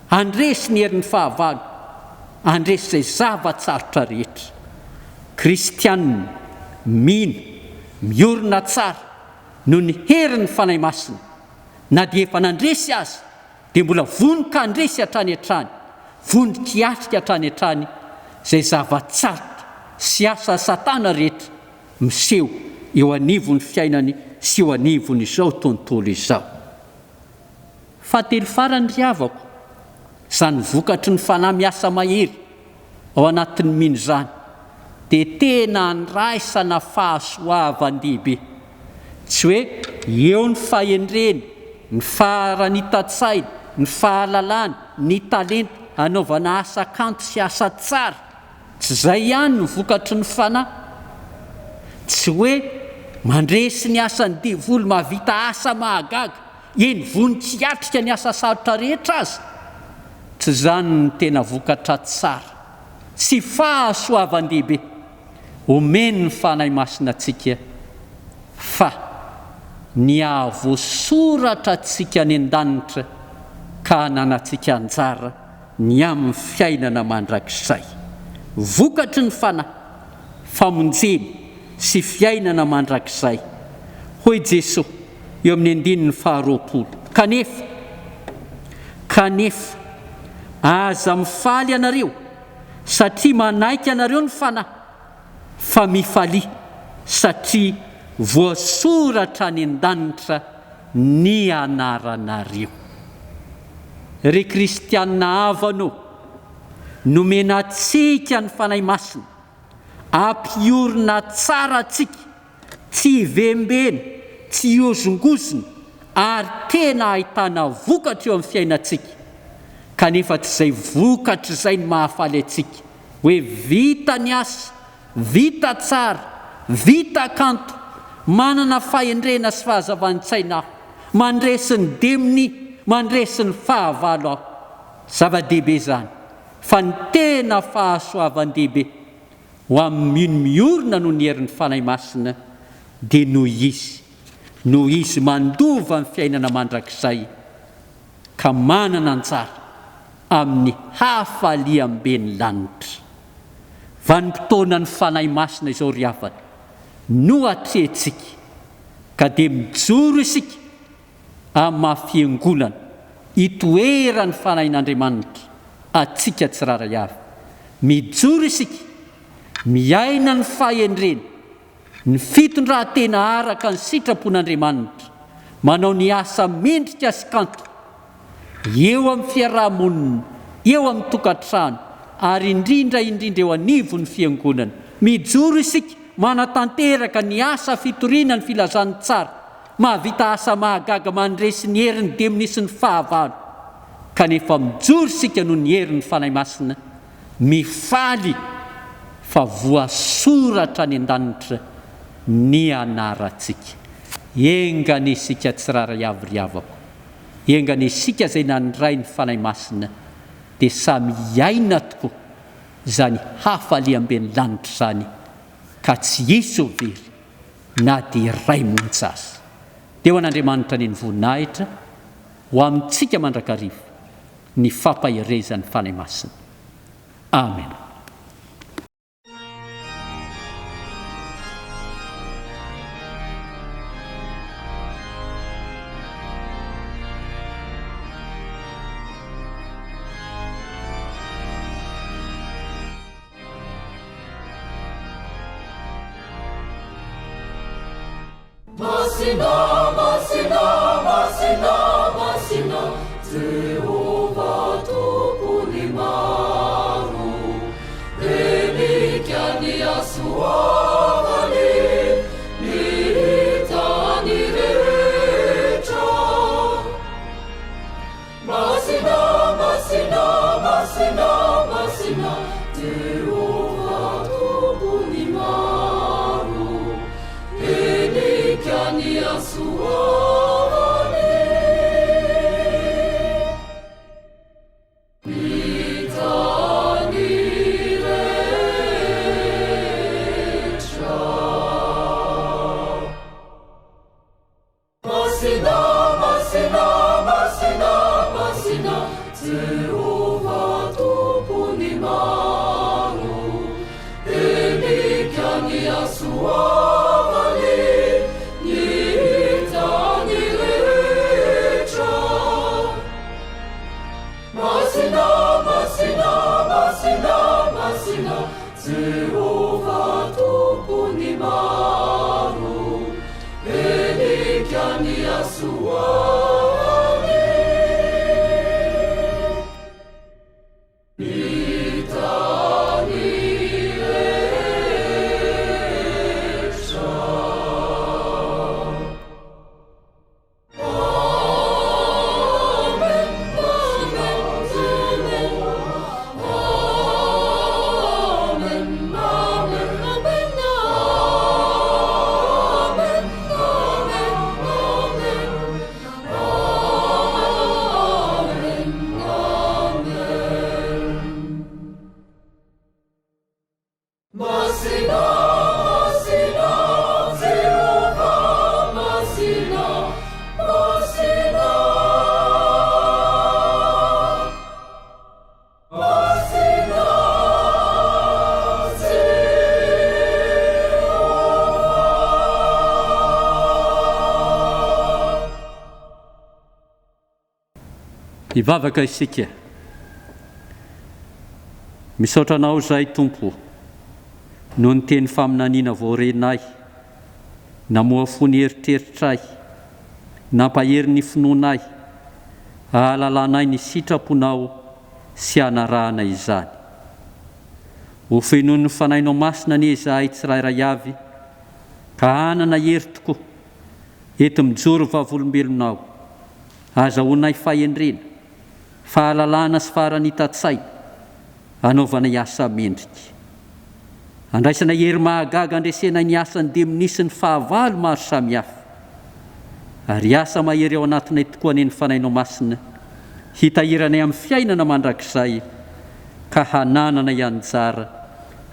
Speaker 1: handresy ny herin'ny fahavalo, handresy izay zava-tsarotra rehetra. Kristianina, mino, miorina tsara noho ny herin'ny Fanahy Masina, na dia efa nandresy aza, dia mbola vonon-kandresy hatrany hatrany, vonon-kiatrika hatrany hatrany izay zava-tsarotra sy asa satana rehetra miseho eo anivon'ny fiainany sy eo anivon'izao tontolo izao. Fahatelo farany ry havako, izany vokatry ny fanahy miasa mahery ao anatin'ny mino izany dia tena andraisana fahasoavan-dehibe. Tsy hoe eo ny fahendrena, ny faharanitan-tsaina, ny fahalalana, ny talenta hanaovana asa kanto sy asa tsara. Tsy izay ihany no vokatry ny fanahy. Tsy hoe mandresy ny asan'ny devoly, mahavita asa mahagaga, eny vonon-tsy hiatrika ny asa sarotra rehetra aza. Tsy izany no tena vokatra tsara sy fahasoavan-dehibe omen'ny Fanahy Masina antsika fa ny hahavoasoratra antsika any an-danitra ka hananantsika anjara ny amin'ny fiainana mandrakizay. Vokatry ny Fanahy, famonjena sy fiainana mandrakizay. Hoy Jesoa eo amin'ny andininy faharoapolo, Kanefa, kanefa, aza mifaly ianareo, satria manaiky anareo ny Fanahy, fa mifalia, satria voasoratra any an-danitra ny anaranareo. Ry kristiana havana ô, nomena antsika ny Fanahy Masina, hampiorina tsara antsika, tsy hivembena, tsy hihozongozona, ary tena hahitana vokatra eo amin'ny fiainantsika. Kanefa tsy izay vokatra izay no mahafaly antsika, hoe vita ny asa, vita tsara, vita kanto, manana fahendrena sy fahazavan-tsaina aho, mandresy ny demonia, mandresy ny fahavalo aho. Zava-dehibe izany. Fa ny tena fahasoavan-dehibe ho amin'ny mino miorina noho ny herin'ny Fanahy Masina dia noho Izy, noho Izy mandova ny fiainana mandrakizay ka manana anjara amin'ny hafaliam-ben'ny lanitra. Vanim-potoanan'ny Fanahy Masina izao ry havana no atrehintsika ka dia mijoro isika amin'ny maha fiangonana itoeran'ny Fanahin'Andriamanitra antsika tsirairay avy. Mijoro isika, miaina ny fahendrena, ny fitondran-tena araka ny sitrapon'Andriamanitra, manao ny asa mendrika sy kanto eo amin'ny fiaraha-monina, eo amin'ny tokantrano ary indrindra indrindra eo anivon'ny fiangonana. Mijoro isika manatanteraka ny asa fitoriana ny filazantsara Mahavita asa mahagaga mandresy ny herin'ny demonia sy ny fahavalo, kanefa mijoro isika noho ny herin'ny Fanahy Masina, mifaly fa voasoratra any an-danitra ny anarantsika. Enga anie isika tsirairay avy ry havako, enga anie isika izay nandray ny Fanahy Masina dia samy hiaina tokoa izany hafaliam-ben'ny lanitra izany ka tsy hisy ho very na dia iray monja aza. Dia ho an'Andriamanitra anie ny voninahitra, ho amintsika mandrakariva ny fampaherezan'ny Fanahy Masina. Amena.
Speaker 2: Masina, masina, masina, masina, Jehovah Tompon'ny maro. Henika ny hasoavany, ny tany rehetra. Masina, masina, masina, masina, Jehovah Tompon'ny maro, henika ny hasoavany. Ny tany rehetra. Masina, masina, masina, masina, Jehovah Tompon'ny maro. Henika ny hasoavany, ny tany rehetra. Masina, masina, masina, masina, Jehovah Tompon'ny maro, henika ny hasoavany. Ny tany rehetra. Masina, masina, Jehovah, masina, masina. Masina, Jehovah.
Speaker 1: Hivavaka isika. Misaotra Anao izahay Tompo o, noho ny teny faminaniana voarenay, namohafoha ny eritreritray, nampahery ny finoanay, ahalalanay ny sitraponao sy hanarahana izany. Ho fenoin'ny Fanahinao Masina anie izahay tsirairay avy ka hanana hery tokoa enti-mijoro vavolombelonao. Azahoanay fahendrena, fahalalana sy faharanitan-tsaina hanaovanay asa mendrika. Andraisanay hery mahagaga handresenay ny asan'ny demonia sy ny fahavalo maro samihafa. Ary asa mahery ao anatinay tokoa anie ny Fanahinao Masina hitahiranay amin'ny fiainana mandrakizay. ka hanananay anjara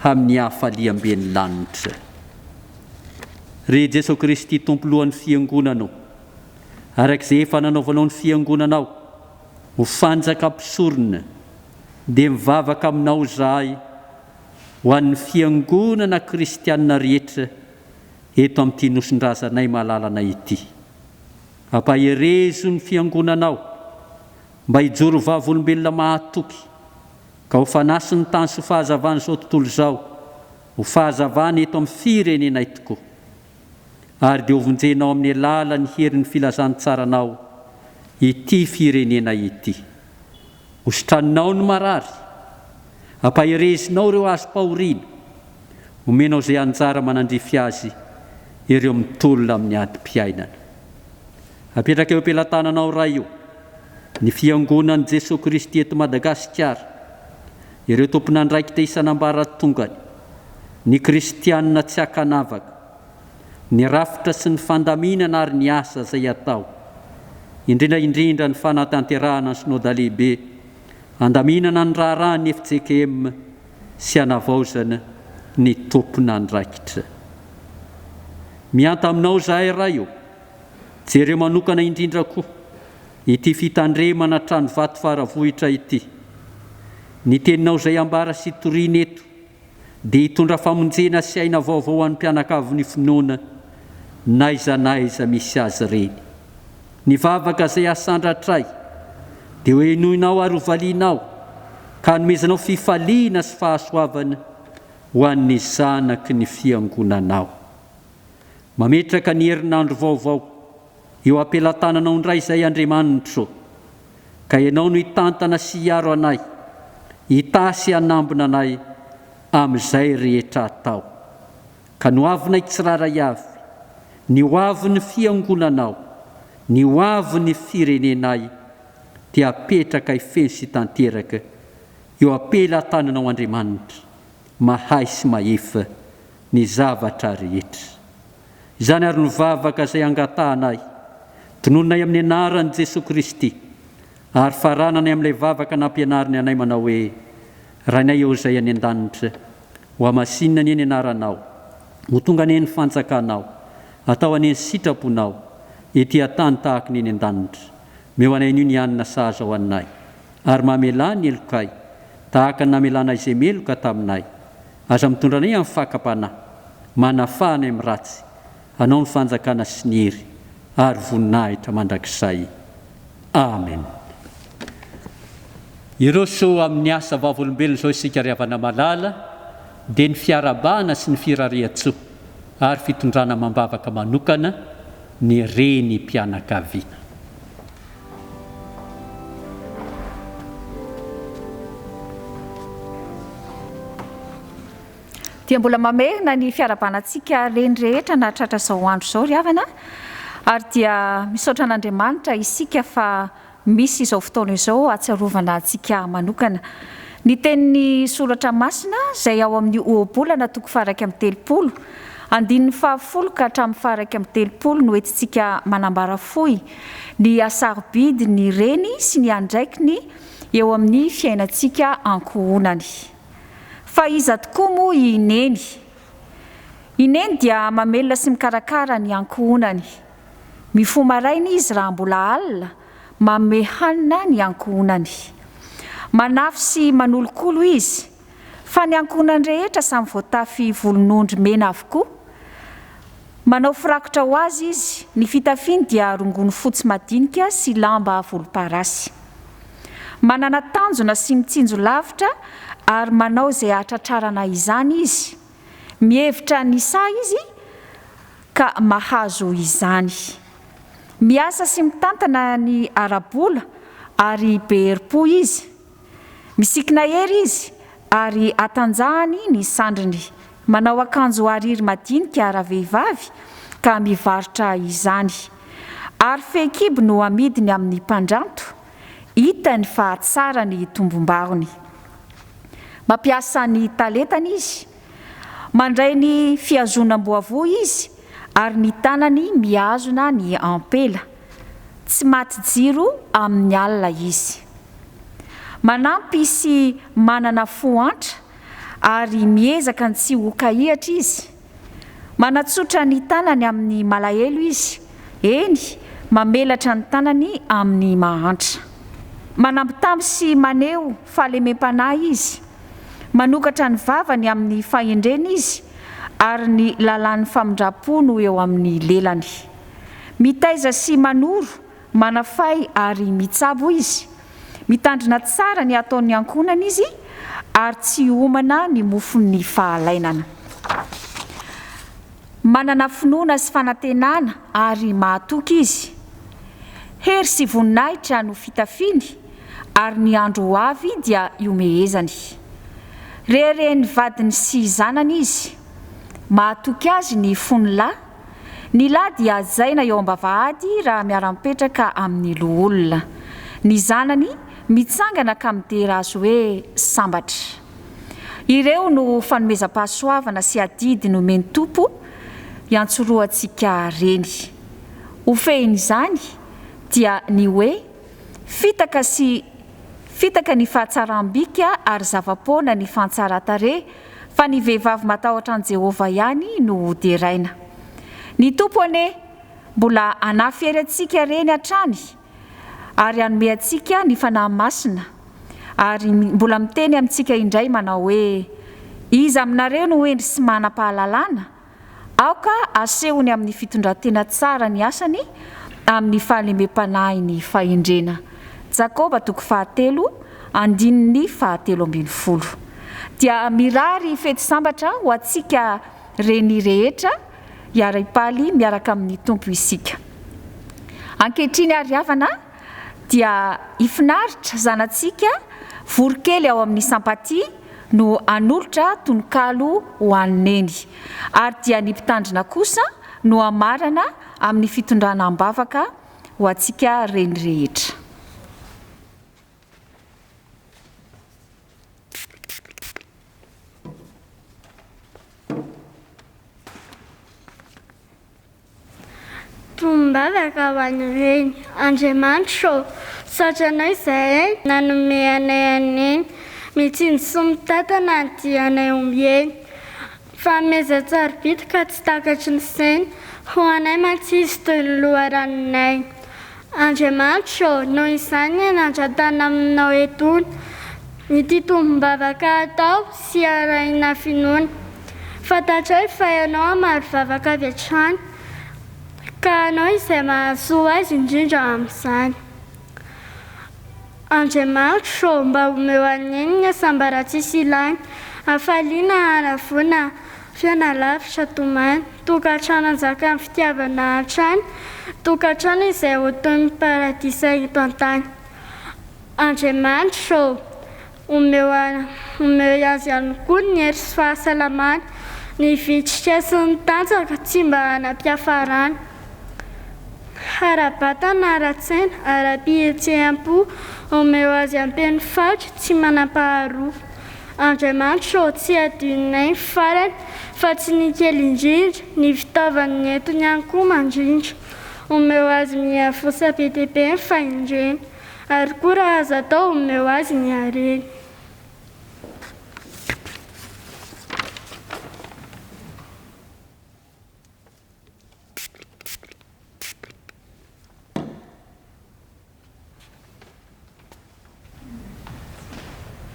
Speaker 1: amin'ny hafaliam-ben'ny lanitra. Ry Jesoa Kristy Tompo Lohan'ny Fiangonana ô, araka izay efa nanaovanao ny Fiangonanao ho fanjakam-pisorona, dia mivavaka aminao izahay ho an'ny Fiangonana kristiana rehetra eto amin'ity Nosin-drazanay malalanay ity. Ampaherezo ny Fiangonanao mba hijoro vavolombelona mahatoky ka ho fanahy ny tany sy ho fahazavan'izao tontolo izao, ho fahazavana eto amin'ny firenenay tokoa. Ary dia hovonjenao amin'ny alalan'ny herin'ny filazantsaranao ity firenenay ity. Hositraninao ny marary, ampaherezinao ireo azom-pahoriana, omenao izay anjara manandrify azy ireo mitolona amin'ny adim-piainana. Apetraka eo am-pelatananao Ray o, ny Fiangonan'i Jesoa Kristy eto Madagasikara, ireo tompon'andraikitra isan'ambaratongany, ny kristianina tsy ankanavaka, ny rafitra sy ny fandaminana ary ny asa izay atao, indrindra indrindra ny fanatanterahana ny Synoda Lehibe handaminana ny raharahan'ny fjkm sy hanavaozana ny tompon'andraikitra. Mihanta aminao izahay Ray o! Jereo manokana indrindra koa ity fitandremana tranovato Faravohitra ity. Ny teninao izay ambara sy toriana eto dia hitondra famonjena sy aina vaovao ho an'ny mpianakavin'ny finoana n'aiza n'aiza misy azy ireny. Ny vavaka izay asandratray dia ho henoinao ary hovalianao ka hanomezanao fifaliana sy fahasoavana ho an'ny zanaky ny fiangonanao. Mametraka ny herinandro vaovao eo am-pelatananao indray izay Andriamanitro, ka Ianao no hitantana sy hiaro anay, hitahy sy hanambina anay amin'izay rehetra atao. Ka ny hoavinay tsirairay avy, ny hoavin'ny Fiangonanao, ny hoavin'ny firenenay dia apetrakay feno sy tanteraka eo am-pelatananao Andriamanitra, mahay sy mahefa ny zavatra rehetra. Izany ary no vavaka izay angatahanay, tononinay amin'ny anaran'i Jesoa Kristy, ary farananay amin'ilay vavaka nampianariny anay manao hoe, Rainay ô izay any an-danitra, hohamasinina anie ny anaranao, ho tonga anie ny fanjakanao, atao anie ny sitraponao, ety an-tany tahaka ny eny an-danitra. Omeo anay anio ny hanina sahaza ho anay, ary mamelà ny helokay, tahaka ny namelanay izay meloka taminay, Aza mitondra anay amin'ny fakam-panahy, manafaha anay amin'ny ratsy, Anao ny fanjakana sy ny hery ary voninahitra mandrakizay. Amen. Hiroso amin'ny asa vavolombelona izao isika ry havana malala, dia ny fiarahabana sy ny firarian-tsoa ary fitondrana amam-bavaka manokana ny renim-pianakaviana.
Speaker 3: Dia mbola mamerina ny fiarahabana antsika reny rehetra nahatratra izao andro izao ry havana ary dia misaotra an'Andriamanitra isika fa misy izao fotoana izao hahatsiarovana antsika manokana. Ny tenin'ny Soratra Masina izay ao amin'ny Ohabolana toko faha-31, andininy fahafolo ka hatramin'ny faha-31 no entintsika manambara fohy ny hasarobidy ny reny sy ny andraikiny eo amin'ny fiainantsika ankohonany. Fa iza tokoa moa i Neny? I Neny dia mamelona sy mikarakara ny ankohonany. Mifoha maraina izy raha mbola alina, manome hanina ny ankohonany. Manafy sy manolokolo izy, fa ny ankohonany rehetra samy voatafy volon'ondry mena avokoa. Manao firakotra ho azy izy, ny fitafiany dia rongony fotsy madinika sy lamba volomparasy. Manana tanjona sy mitsinjo lavitra ary manao izay hahatratrarana izany izy. Mihevitra ny saha izy ka mahazo izany. Miasa sy mitantana ny ara-bola ary be herim-po izy. Misikina hery izy ary atanjahany ny sandriny. Manao akanjo hariry madinika ravehivavy ka mivarotra izany. Ary fehikibo no amidiny amin'ny mpandranto. Hitany fa tsara ny tombom-barony. Mampiasa ny talentany izy. Mandray ny fihazonam-boavoa izy ary ny tanany mihazona ny ampela. Tsy maty jiro amin'ny alina izy. Manampy sy manana fo antra ary miezaka ny tsy ho kahihatra izy. Manatsotra ny tanany amin'ny malahelo izy, eny, mamelatra ny tanany amin'ny mahantra. Manambitamby sy maneho fahalemem-panahy izy. Manokatra ny vavany amin'ny fahendrena izy, ary ny lalàn'ny famindram-po no eo amin'ny lelany. Mitaiza sy manoro, manafay ary mitsabo izy. Mitandrina tsara ny ataon'ny ankohonany izy ary tsy homana ny mofon'ny fahalainana. Manana finoana sy fanantenana ary mahatoky izy. Hery sy voninahitra no fitafiany ary ny andro ho avy dia ihomehezany. Reharehin'ny vadiny sy zanany izy. Mahatoky azy ny fony lahy Ny lahy dia hajaina eo am-bavahady raha miara-mipetraka amin'ny loholona. Ny zanany mitsangana ka midera azy hoe sambatra. Ireo no fanomezam-pahasoavana sy adidy nomen'ny Tompo hiantsorohantsika reny. Ho fehin'izany dia ny hoe fitaka sy fitaka ny fahatsaram-bika ary zava-poana ny fantsaran-tarehy Fa ny vehivavy matahotra an'i Jehovah ihany no hoderaina. Ny Tompo anie mbola hanafy hery antsika reny hatrany ary hanome antsika ny Fanahy Masina ary mbola miteny amintsika indray manao hoe, Iza aminareo no hendry sy manam-pahalalana? Aoka asehony amin'ny fitondran-tena tsara ny asany amin'ny fahalemem-panahy ny fahendrena. Jakoba toko fahatelo, andininy fahatelo ambin'ny folo. Dia mirary fety sambatra ho antsika reny rehetra hiara-hipaly miaraka amin'ny Tompo isika. Ankehitriny ary havana dia i Finaritra zanatsika voronkely ao amin'ny Sampatia no hanolotra tononkalo ho an'i Neny. Ary dia ny mpitandrina kosa no hamarana amin'ny fitondrana am-bavaka ho antsika reny rehetra.
Speaker 5: Tonom-bavaka ho an'ny reny. Andriamanitra ô, misaotra Anao izahay nanome anay an'i Neny. Mitsinjo sy mitantana ny dianay ombieny. Fanomezan-tsarobidy ka tsy takatry ny saina. Ho anay mantsy izy toy ny loharanon'aina. Andriamanitra ô, noho izany ny anandratana aminao etoana. Ity tombom-bavaka atao sy arahina finoana. Fantatray fa ianao hamaly vavaka avy hatrany, ka hanao izay mahasoa azy indrindra amin'izany. Andriamanitra ô, mba omeo an'i Neny ny hasambaran-tsisy ilany, hafaliana haravoana, fiainana lavitra tomany, tokantrano hanjakan'ny fitiavana hatrany, tokantrano izay ho toy ny paradisa eto an-tany. Andriamanitra ô, Omeo omeo azy ihany koa ny hery sy fahasalamana, ny vitrika sy ny tanjaka tsy mba hanam-piafarana. Ara-batana, ara-tsaina, ara-pihetseham-po, omeo azy ampeno fatra tsy manam-paharoa. Andriamanitra ô, tsy adinonay ny farany, fa tsy ny kely indrindra, ny fitaovany nentiny ihany koa mandrindra. Omeo azy miavosa be dia be ny fahendrena. Ary koa raha azo atao, omeo azy ny hareny.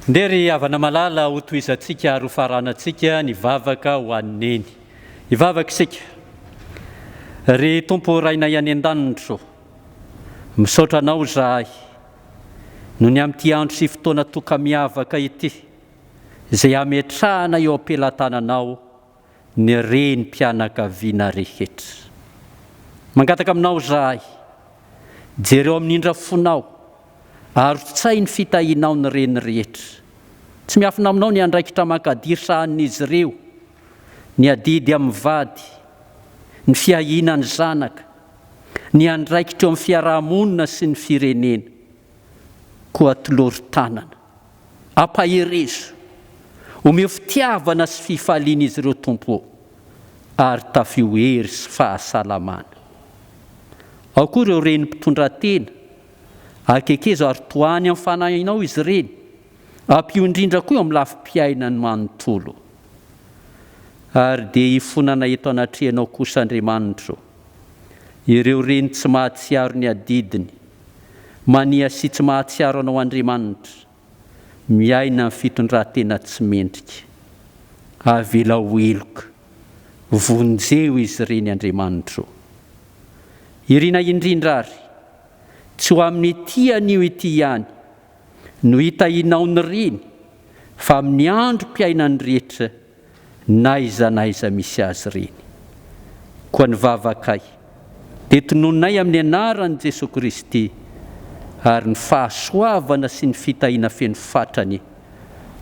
Speaker 1: Ndeha ry havana malala hotohizantsika ary hofaranantsika ny vavaka ho an'i Neny. Hivavaka isika. Ry Tompo Rainay any an-danitra ô, Misaotra Anao izahay noho ny amin'ity andro sy fotoana toka-miavaka ity izay ametrahana eo am-pelatananao ny renim-pianakaviana rehetra. Mangataka Aminao izahay, jereo amin'ny indra fonao ary rotsahy ny fitahianao ny reny rehetra. Tsy miafina Aminao ny andraikitra mankadiry sahanin'izy ireo, ny adidy amin'ny vady, ny fiahiana ny zanaka, ny andraikitra eo amin'ny fiaraha-monina sy ny firenena. Koa atolory tanana. Ampaherezo. Omeo fitiavana sy fifaliana izy ireo Tompo ô, ary tafio hery sy fahasalamana. Ao koa ireo reny mpitondratena, akekezo ary tohany amin'ny fanahinao izy ireny. Ampio indrindra koa eo amin'ny lafim-piainany manontolo. Ary dia hifonana eto anatrehanao kosa Andriamanitro, ireo reny tsy mahatsiaro ny adidiny, mania sy tsy mahatsiaro Anao Andriamanitra, miaina amin'ny fitondran-tena tsy mendrika. Avelao heloka, vonjeo izy ireny Andriamanitro. Irina indrindra ary, tsy ho amin'ity anio ity ihany no hitahianao ny reny fa amin'ny androm-piainany rehetra n'aiza n'aiza misy azy ireny. Koa ny vavakay dia tonononay amin'ny anaran'i Jesoa Kristy ary ny fahasoavana sy ny fitahiana feno fatrany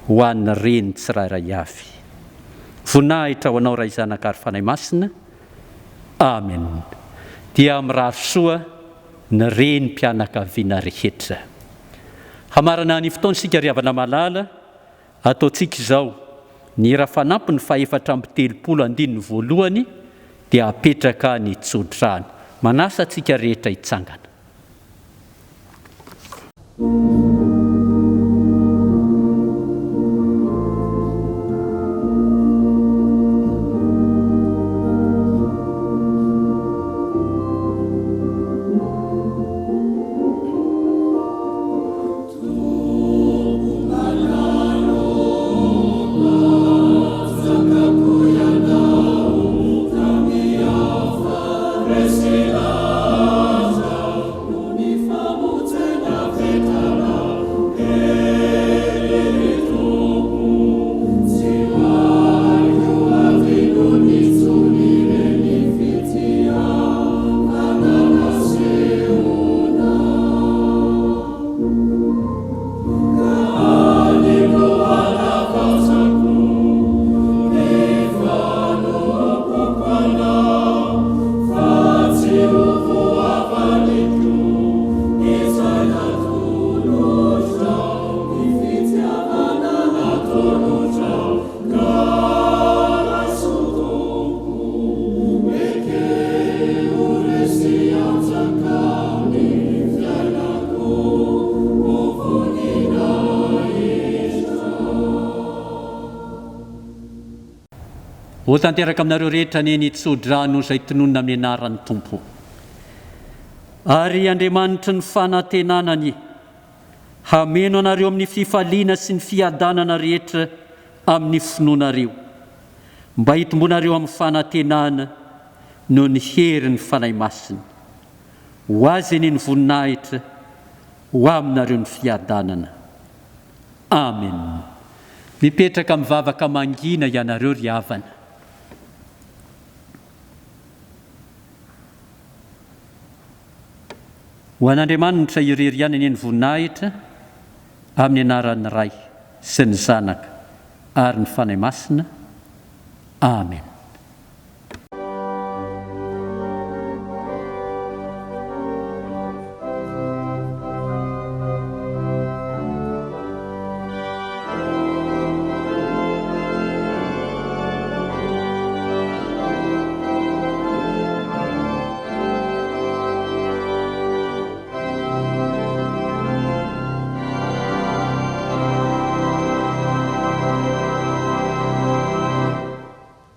Speaker 1: ho an'ny reny tsirairay avy. Voninahitra ho Anao Ray Zanaka ary Fanahy Masina. Amen. Dia mirary soa ny renim-pianakaviana rehetra. Hamarana ny fotoana isika ry havana malala, ataontsika izao ny hira fanampiny faha-34 andininy voalohany dia apetraka ny tsodrano. Manasa antsika rehetra hitsangana. Ho tanteraka aminareo rehetra anie ny tso-drano izay tononina amin'ny anaran'ny Tompo. Ary Andriamanitry ny fanantenana anie hameno anareo amin'ny fifaliana sy ny fiadanana rehetra amin'ny finoanareo, mba hitomboanareo amin'ny fanantenana noho ny herin'ny Fanahy Masina. Ho Azy anie ny voninahitra, ho aminareo ny fiadanana. Amen. Mipetraka mivavaka mangina ianareo ry havana. Ho an'Andriamanitra irery ihany anie ny voninahitra, amin'ny anaran'ny Ray sy ny Zanaka ary ny Fanahy Masina. Amen.